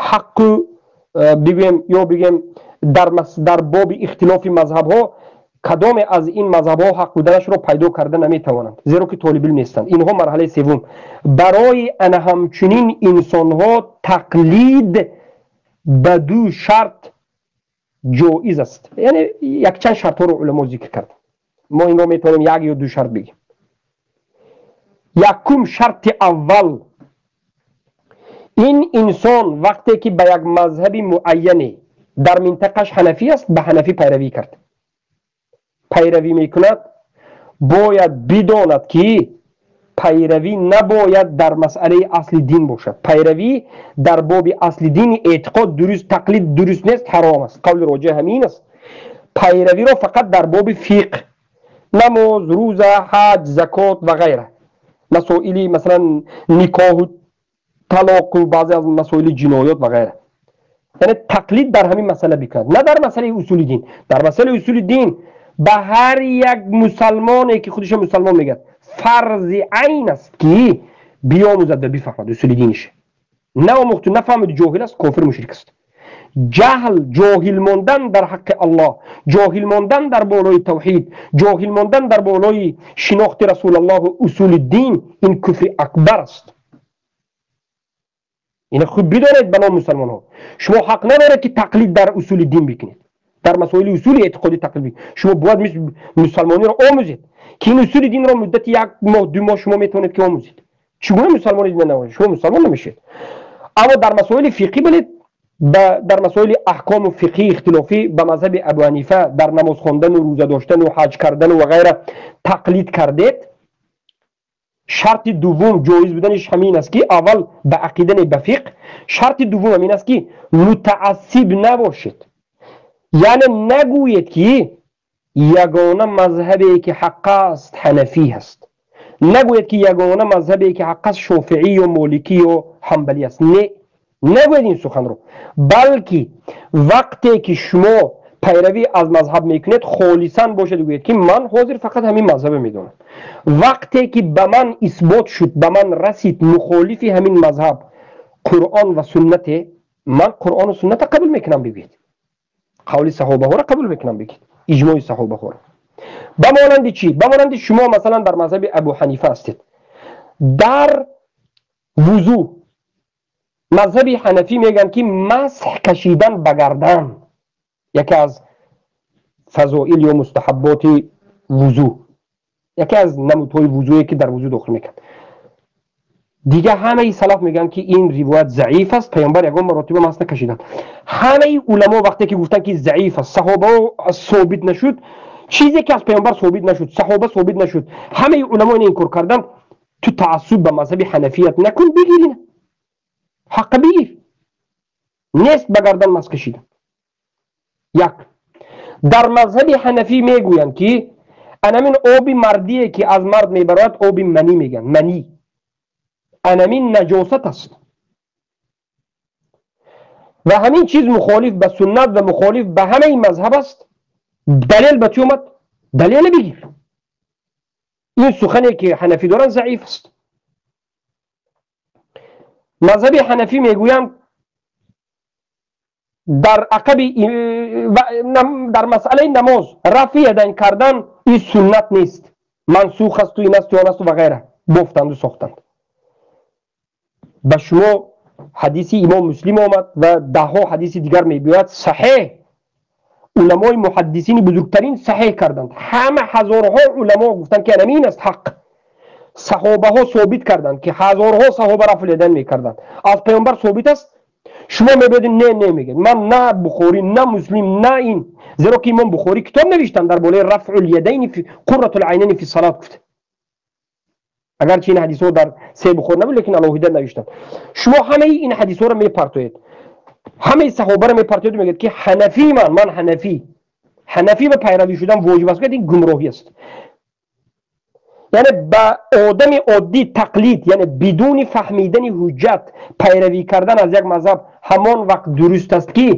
ҳаққу бигӯем ё бигӯем дар боби ихтилофи мазҳабҳо кадоме аз ин мазҳабҳо ҳақ буданашро пайдо карда наметавонанд, зеро ки толибилм нестанд. Инҳо марҳалаи севум. Барои ана ҳамчунин инсонҳо тақлид ба ду шарт ҷоиз аст, яъне якчанд шартҳоро уламо зикр карданд. Мо инро метавонем як ё ду шарт бигем. Якум шарти аввал: ин инсон вақте ки ба як мазҳаби муайяне дар минтақаш ҳанафӣ аст, ба ҳанафӣ пайравӣ кард, пайравӣ мекунад, бояд бидонад, ки пайравӣ набояд дар масъалаи асли дин бошад. Пайравӣ дар боби асли дини эътиқод дуруст, тақлид дуруст нест, ҳаром аст. Қавли роҷеъ ҳамин аст. Пайравиро фақат дар боби фиқҳ, намоз, рӯза, ҳаҷ, закот ва ғайра, масоили масалан никоҳу талоқу баъзе аз масоили ҷиноёт ва ғайра, яъне тақлид дар ҳамин масъала бикунад, на дар масъалаи усули дин. Дар масъалаи усули дин ба ҳар як мусалмоне ки худашо мусалмон мегӯяд фарзи айн аст, ки биомӯзад ва бифаҳмад усули диниш. Наомӯхту нафаҳмиду ҷоҳил аст, кофир, мушрик аст. Ҷаҳл, ҷоҳил мондан дар ҳаққи Аллоҳ, ҷоҳил мондан дар болои тавҳид, ҷоҳил мондан дар болои шинохти Расулаллоҳу усули дин, ин куфри акбар аст. Ина хуб бидонед, ба ном мусалмонҳо, шумо ҳақ надоред, ки тақлид дар усули дин бикунед, дар масоили усули эътиқодӣ тақлид бикунед. Шумо бояд мусалмониро омӯзед, ки ин усули динро муддати як моҳ, 2 моҳ шумо метавонед, ки омӯзед. Чӣ гуна мусалмони дина набошед? Шумо мусалмон намешед. Аммо дар масоили фиқҳӣ билед, дар масоили аҳкому фиқҳӣ ихтилофӣ ба мазҳаби Абу Ҳанифа дар намоз хондану рӯза доштану ҳаҷ кардану ва ғайра тақлид кардед. Шарти дуввум ҷоиз буданиш ҳамин аст, ки аввал ба ақида, не ба фиқҳ. Шарти дуввум ҳамин аст, ки мутаассиб набошед, яъне нагӯед, ки ягона мазҳабе ки ҳақ аст ҳанафӣ аст, нагӯед, ки ягона мазҳабе ки ҳақ аст шофиӣ ё моликӣ ё ҳамбалӣ аст. Не, нагӯед ин суханро, балки вақте ки шумо пайравӣ аз мазҳаб мекунед, холисан бошед, гӯед, ки ман ҳозир фақат ҳамин мазҳабе медонам. Вақте ки ба ман исбот шуд, ба ман расид мухолифи ҳамин мазҳаб Қуръон ва суннате, ман Қуръону сунната қабул мекунам, бигӯед, қавли саҳобаҳоро қабул мекунам, бигӯед, иҷмои саҳобаҳоро. Ба монанди чӣ? Ба монанди шумо масалан дар мазҳаби Абу Ҳанифа ҳастед. Дар вузӯ мазҳаби ҳанафӣ мегӯянд, ки масҳ кашидан ба гардан яке аз фазоил ё мустаҳабботи вузӯ, яке аз намудҳои вузӯе, ки дар вузӯ дохил мекард. Дигар ҳамаи салаф мегӯянд, ки ин ривоят заиф аст, паёмбар ягон маротиба масҳ накашиданд. Ҳамаи уламо вақте ки гуфтанд, ки заиф аст, саҳобао собит нашуд, чизе ки аз паёмбар собит нашуд, саҳоба собит нашуд, ҳамаи уламо ин инкор карданд, ту таассуб ба мазҳаби ҳанафият накун, бигир ина ҳаққа, бигир. Нест ба гардан масҳ кашидан. Як дар мазҳаби ҳанафӣ мегӯянд, ки анамин оби мардие, ки аз мард мебарояд, оби манӣ мегӯянд, манӣ анамин наҷосат аст ва ҳамин чиз мухолиф ба суннат ва мухолиф ба ҳамаи мазҳаб аст. Далел ба чӣ омад? Далеле бигир. Ин сухане, ки ҳанафӣ доранд, заиф аст. Мазҳаби ҳанафӣ мегӯянд дар ақаби дар масъалаи намоз рафъи ядайн кардан ин суннат нест, мансух асту, ин асту, он асту ва ғайра бофтанду сохтанд. Ба шумо ҳадиси имом Муслим омад ва даҳҳо ҳадиси дигар мебиёяд саҳеҳ. Уламои муҳаддисини бузургтарин саҳеҳ карданд, ҳама ҳазорҳо уламо гуфтанд, ки анамин аст ҳақ. Саҳобаҳо собит карданд, ки ҳазорҳо саҳоба рафъ ядайн мекарданд. Аз паёмбар собит аст. Шумо мебиёдед, не, не мегӯед. Ман на Бухорӣ, на Муслим, на ин. Зеро ки имом Бухорӣ китоб навиштанд дар болои рафъул ядайни қурратул айнайни фи салат гуфт. Агарчи ин ҳадисҳо дар се Бухорӣ набуд, лекин алоҳида навиштанд. Шумо ҳамаи ин ҳадисҳоро мепартоед. Ҳамаи саҳобаро мепартоед, мегӯед ки ҳанафӣ ман ҳанафӣ. Ҳанафӣ ба пайравӣ шудан воҷиб аст, ин гумроҳӣ аст. Яъне ба одами оддӣ тақлид, яъне бидуни фаҳмидани ҳуҷҷат пайравӣ кардан аз як мазҳаб ҳамон вақт дуруст аст, ки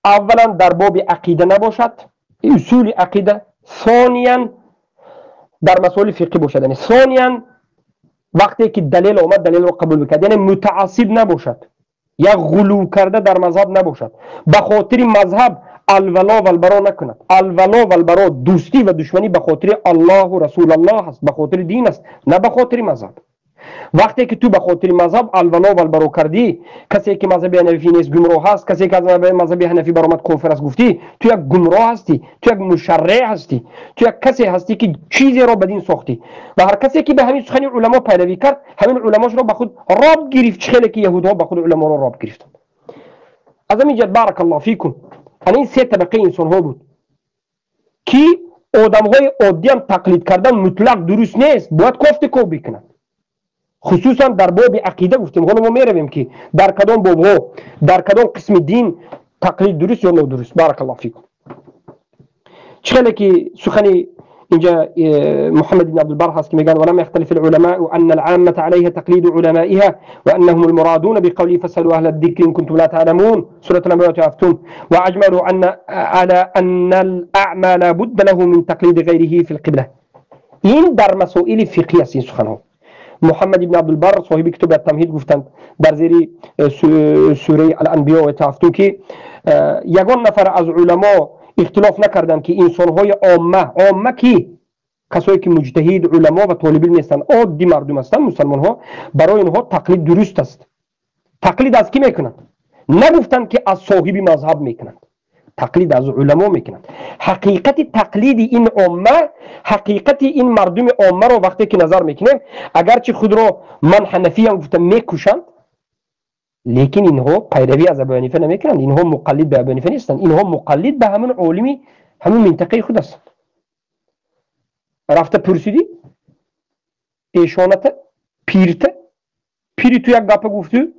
аввалан дар боби ақида набошад, усули ақида, сониян дар масоили фиқҳӣ бошад, яъне сониян вақте ки далел омад, далелро қабул бикард, яъне мутаассиб набошад, як ғулув карда дар мазҳаб набошад, ба хотири мазҳаб алвало валбаро накунад. Алвало валбаро, дӯстӣ ва душманӣ ба хотири Аллоҳу Расулаллоҳ аст, ба хотири дин аст, на ба хотири мазҳаб. Вақте ки ту ба хотири мазҳаб алвало валбаро кардӣ, касе ки мазҳаби ҳанафӣ нест гумроҳ аст, касе ки аз мазҳаби ҳанафӣ баромад кофир аст гуфтӣ, ту як гумроҳ ҳастӣ, ту як мушарреъ ҳастӣ, ту як касе ҳастӣ ки чизеро ба дин сохтӣ. Ва ҳар касе ки ба ҳамин сухани уламо пайравӣ кард, ҳамин уламошро ба худ роб гирифт, чӣ хеле ки яҳудҳо ба худ уламоро роб гирифтанд. Аз ҳамин ҷиҳат баракаллоҳу фикум, ана ин се табақаи инсонҳо буд ки одамҳои оддиам тақлид кардан мутлақ дуруст нест, бояд кофту ков бикунанд. Хусусан дар боби ақида гуфтем, ҳоло мо меравем ки дар кадом бобҳо, дар кадом қисми дин тақлид дуруст ё нодуруст. Баракаллоҳу фикум. Чӣ хеле ки сухани инҷа Муҳаммад ибн Абдулбар ҳаст ки мегӯянд: ولم يختلف العلماء أن العامة عليها تقليد علمائها وأنهم المرادون بقوله فاسألوا أهل الذكر إن كنتم لا تعلمون، سورة الأنبياء هفتم. وأجمعوا أن على أن الأعمى لا بد له من تقليد غيره في القبلة. این در مسائل فقهی است این سخنها. محمد ابن عبدالبر صاحب کتاب التمهید گفتند در زیر سوره الانبیاء و هفتم که یگان نفر از علما اختلاف نکردند که انسانهای عامه، عامه کی؟ کسایی که مجتهد، علما و طالب علم نیستند، عادی مردم هستند، مسلمان ها، برای اینها تقلید درست است. تقلید از کی میکنند؟ نگفتند که از صاحب مذهب میکنند، تقلید از علما میکنند. حقیقت تقلید این عامه، حقیقت این مردم عامه رو وقتی که نظر میکنیم، اگرچه خود را من حنفی هم گفتم میکوشند، لیکن اینها پیروی از ابو حنیفه نمیکنند، اینها مقلد به ابو حنیفه نیستند، اینها مقلد به همون عالمی همون منطقه خود هستند. رفته پرسیدی ایشانت پیرته، پیری تو یک گپ گفتی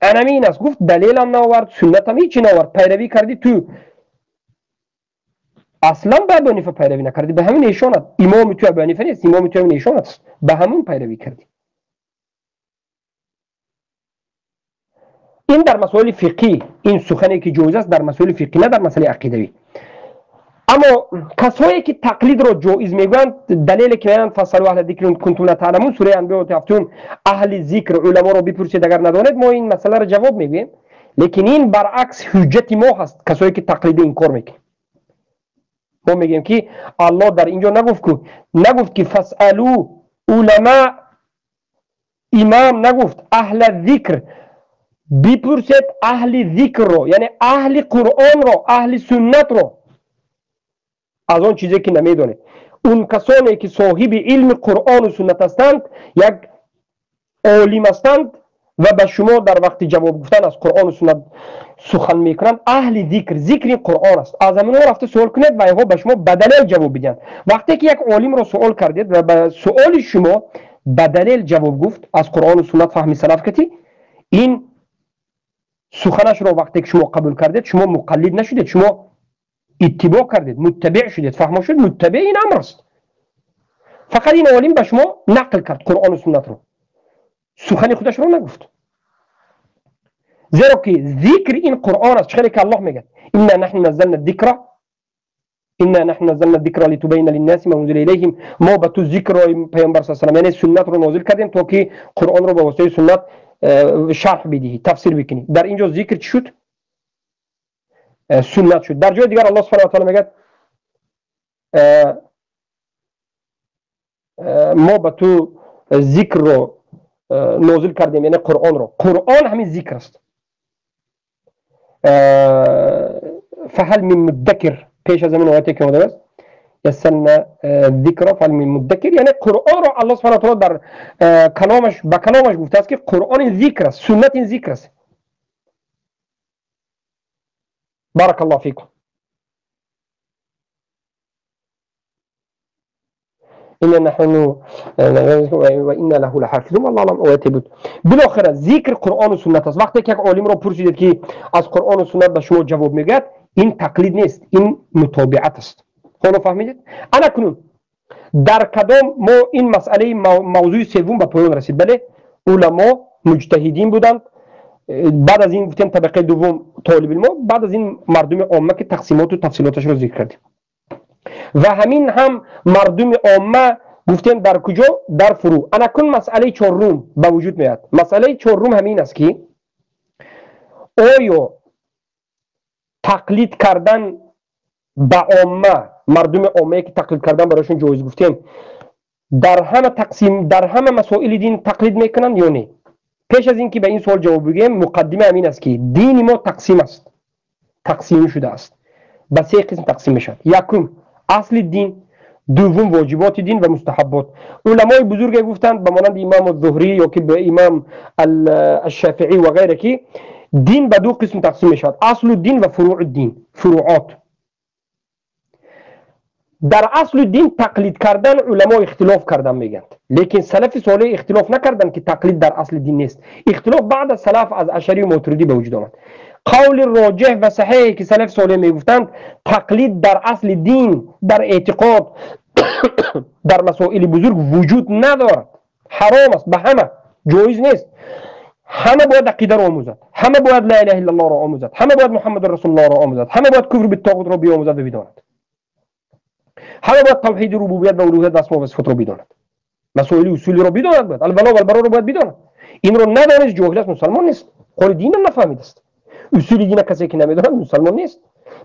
انمی این است، گفت دلیل هم نآورد، سنت هم هیچی نآورد، پیروی کردی تو اصلا به ابو حنیفه پیروی نکردی، به همین ایشانت، امام تو ابو حنیفه نیست، امام تو همین ایشانت است، به همون پیروی کردی. این در مسائل فقهی، این سخنی که جایز است در مسائل فقهی، نه در مسئله عقیدوی. اما کسایی که تقلید را جایز میگویند، دلیل که میگویند فاسألوا اهل الذکر ان کنتم لا تعلمون، سوره انبیاء هفتم، اهل ذکر علما را بپرسید اگر ندانید، ما این مسئله را جواب میگوییم. لیکن این برعکس حجت ما هست، کسایی که تقلید انکار میکنند. ما میگیم که الله در اینجا نگفت که فاسألوا علما، امام نگفت، اهل ذکر بپرسید، اهل ذکر رو، یعنی اهل قرآن رو، اهل سنت رو، از آن چیزی که نمیدونه. اون کسانی که صاحب علم قرآن و سنت هستند، یک عالم هستند و به شما در وقت جواب گفتن از قرآن و سنت سخن میکنند، اهل ذکر، ذکر قرآن است. از همون رفته سوال کنید و اینها به شما به دلیل جواب بدن. وقتی که یک عالم رو سوال کردید و به سوال شما به دلیل جواب گفت از قرآن و سنت فهم سلف کتی، این سخنش رو وقتی که شما قبول کردید، شما مقلد نشدید، شما اتباع کردید، متبع شدید. فهم شد؟ متبع این امر است. فقط این عالم به شما نقل کرد قرآن و سنت رو، سخن خودش رو نگفت. زیرا که ذکر این قرآن است، چخیلی که الله میگه انا نحن نزلنا الذکر، انا نحن نزلنا الذکر لتبین للناس ما انزل الیهم. ما به تو ذکر رو پیامبر صلی الله علیه و یعنی سنت رو نازل کردیم تا که قرآن رو به واسطه سنت شرح بدهی، تفسیر بکنی. در اینجا ذکر چی شد؟ سنت شد. در جای دیگر الله سبحانه و تعالی میگه ما به تو ذکر رو نازل کردیم، یعنی قرآن رو. قرآن همین ذکر است. فهل من مدکر، پیش از همین آیتی که آمده است، یسرنا ذکر فهل من مدکر، یعنی قرآن را الله سبحانه و تعالی در کلامش به کلامش گفته است که قرآن ذکر است، سنت ذکر است. بارک الله فیکم. إنا نحن و إنا له لحافظون، والله اعلم آیت بود. بالاخره ذکر قرآن و سنت است. وقتی که یک عالم را پرسیدید که از قرآن و سنت به شما جواب میگوید، این تقلید نیست، این متابعت است. حالا فهمیدید؟ انا کنون در کدام ما این مسئله موضوع سوم به پایان رسید. بله، علما مجتهدین بودند، بعد از این گفتیم طبقه دوم طالب علم، بعد از این مردم عامه که تقسیمات و تفصیلاتش رو ذکر کردیم. و همین هم مردم عامه گفتیم در کجا؟ در فروع. انا کن مسئله چهارم به وجود میاد. مسئله چهارم همین است که آیا تقلید کردن به عامه، مردم عامه که تقلید کردن برایشون جایز گفتیم، در همه تقسیم، در همه مسائل دین تقلید میکنن یا نه؟ پیش از اینکه به این سوال جواب بگیم، مقدمه همین است که دین ما تقسیم است، تقسیم شده است، به سه قسم تقسیم میشود. یکم اصل دین، دوم واجبات دین و مستحبات. علمای بزرگ گفتند به مانند امام الظهری یا که به امام الشافعی و غیره که دین به دو قسم تقسیم میشود، اصل الدین و فروع الدین، فروعات. در اصل دین تقلید کردن علما اختلاف کردن میگند، لیکن سلف صالح اختلاف نکردن که تقلید در اصل دین نیست. اختلاف بعد از سلف از اشعری و ماتریدی به وجود آمد. قول راجح و صحیح که سلف صالح میگفتند تقلید در اصل دین، در اعتقاد، در مسائل بزرگ وجود ندارد، حرام است، به همه جایز نیست. همه باید عقیده را آموزد، همه باید لا اله الا الله را آموزد، همه باید محمد رسول الله را آموزد، همه باید کفر بالطاغوت را بیاموزد و بداند، همه باید توحید ربوبیت و الوهیت و اسما و صفات را بداند، مسائل اصولی را بداند، باید الولا و البرا را باید بداند. این را ندانست جاهل است، مسلمان نیست، خود دین هم نفهمید است. اصول دین کسی که نمیداند مسلمان نیست.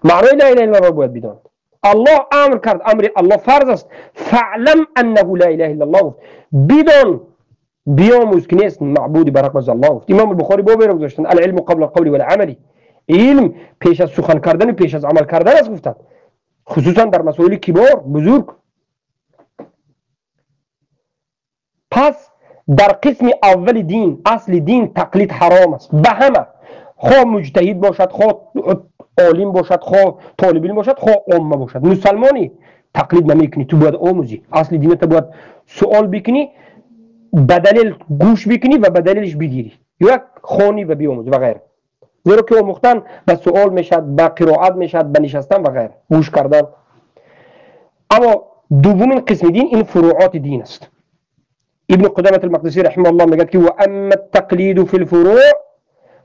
معنای لا اله الا الله را باید بداند. الله امر کرد، امر الله فرض است، فعلم انه لا اله الا الله، بدان بیاموز که نیست معبودی بر حق از الله. گفت امام بخاری باب را گذاشتن العلم قبل القول والعمل، علم پیش از سخن کردن و پیش از عمل کردن است گفتند، خصوصا در مسائل کبار بزرگ. پس در قسم اول دین، اصل دین، تقلید حرام است به همه، خواه مجتهد باشد، خواه عالم باشد، خواه طالب علم باشد، خواه عامه باشد. مسلمانی تقلید نمیکنی، تو باید آموزی اصل دینت، باید سوال بکنی، به دلیل گوش بکنی و به دلیلش بگیری، یا خانی و بیاموز و غیره. زیرا که آموختن به سوال میشد، به قرائت میشد، به نشستن و غیره، گوش کردن. اما دومین قسم دین این فروعات دین است. ابن قدامة المقدسی رحمه الله میگه که و اما التقلید فی الفروع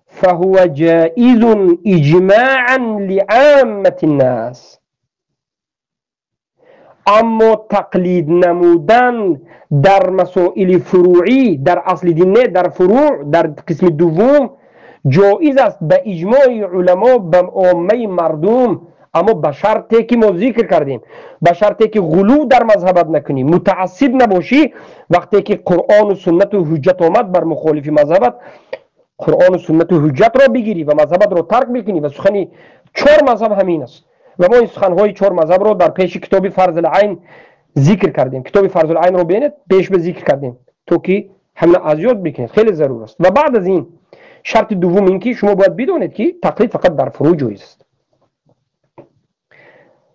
فهو جائز اجماعا لعامة الناس. اما تقلید نمودن در مسائل فروعی، در اصل دین نه، در فروع، در قسم دوم جایز است به اجماع علما، به عامه مردم، اما به شرطی که ما ذکر کردیم، به شرطی که غلو در مذهبت نکنی، متعصب نباشی. وقتی که قرآن و سنت و حجت آمد بر مخالف مذهبت، قرآن و سنت و حجت را بگیری و مذهبت را ترک بکنی. و سخنی چهار مذهب همین است و ما این سخنهای چهار مذهب را در پیش کتاب فرض العین ذکر کردیم. کتاب فرض العین را ببینید، پیش به ذکر کردیم تو که همه از یاد بکنید، خیلی ضرور است. و بعد از این شرط دوم این که شما باید بدونید که تقلید فقط در فروع جایز است.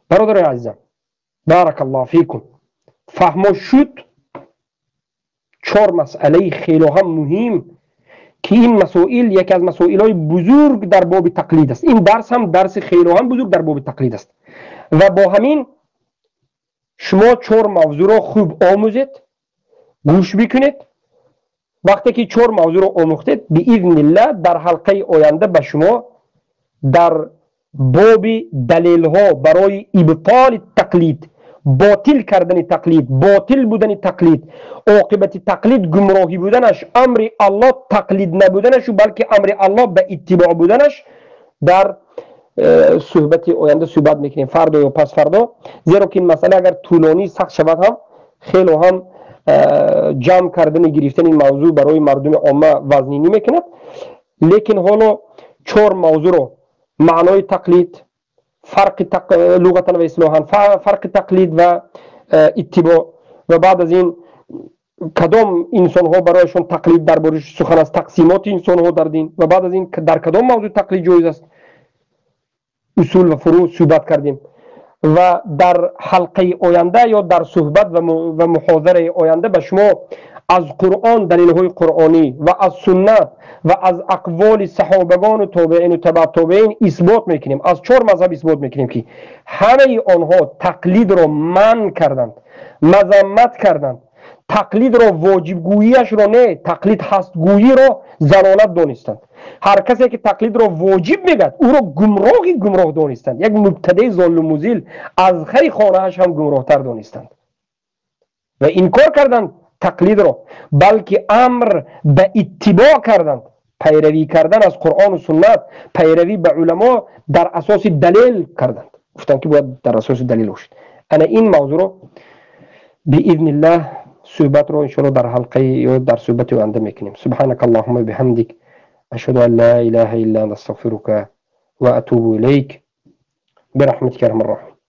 برادر عزیزم، بارک الله فیکم، فهمو شد چهار مسئله خیلی هم مهم که این مسائل یکی از مسائل های بزرگ در باب تقلید است. این درس هم درس خیلی هم بزرگ در باب تقلید است و با همین شما چهار موضوع را خوب آموزید، گوش بکنید. وقتی که چهار موضوع را آموختید، باذن الله در حلقه آینده به شما در باب دلیل ها برای ابطال تقلید، باطل کردن تقلید، باطل بودن تقلید، عاقبت تقلید گمراهی بودنش، امر الله تقلید نبودنش و بلکه امر الله به اتباع بودنش در صحبت آینده صحبت میکنیم، فردا یا پس فردا. زیرا که این مسئله اگر طولانی سخت شود هم خیلی هم جمع کردن گرفتن این موضوع برای مردم عامه وزنی نمیکند. لیکن حالا چهار موضوع رو، معنای تقلید، Фарқи луғатан ва истилоҳан, фарқи тақлид ва иттибоъ, ва баъд аз ин кадом инсонҳо барояшон тақлид дар бораи сухан аст, тақсимоти инсонҳо дар дин, ва баъд аз ин дар кадом мавзӯъ тақлид ҷоиз аст, усул ва фурӯъ суҳбат кардем. Ва дар ҳалқаи оянда ё дар суҳбат ва муҳозараи оянда ба шумо аз Қуръон, далелҳои қуръонӣ, ва аз суннат ва аз ақволи саҳобагону тобеину табаъ тобеин исбот мекунем, аз чор мазҳаб исбот мекунем, ки ҳамаи онҳо тақлидро манъ карданд, мазаммат карданд, тақлидро воҷибгӯияшро не, тақлид ҳастгӯиро залолат донистанд. Ҳар касе ки тақлидро воҷиб мегӯяд, ӯро гумроҳи гумроҳ донистанд, як мубтадаи золлу музил, аз хари хонааш ҳам гумроҳтар донистанд ва инкор карданд тақлидро, балки амр ба иттибоъ карданд, пайравӣ кардан аз Қуръону суннат, пайравӣ ба уламо дар асоси далел карданд, гуфтанд, ки бояд дар асоси далел бошад. Ана ин мавзӯъро биизниллаҳ суҳбатро иншоалло дар ҳалқаи ё дар суҳбати оянда мекунем. Субҳанака Аллоҳумма биҳамдик, ашҳаду ан ла илаҳа илла анта, астағфирука ва атубу илайк, бирахматика арҳамар роҳимин.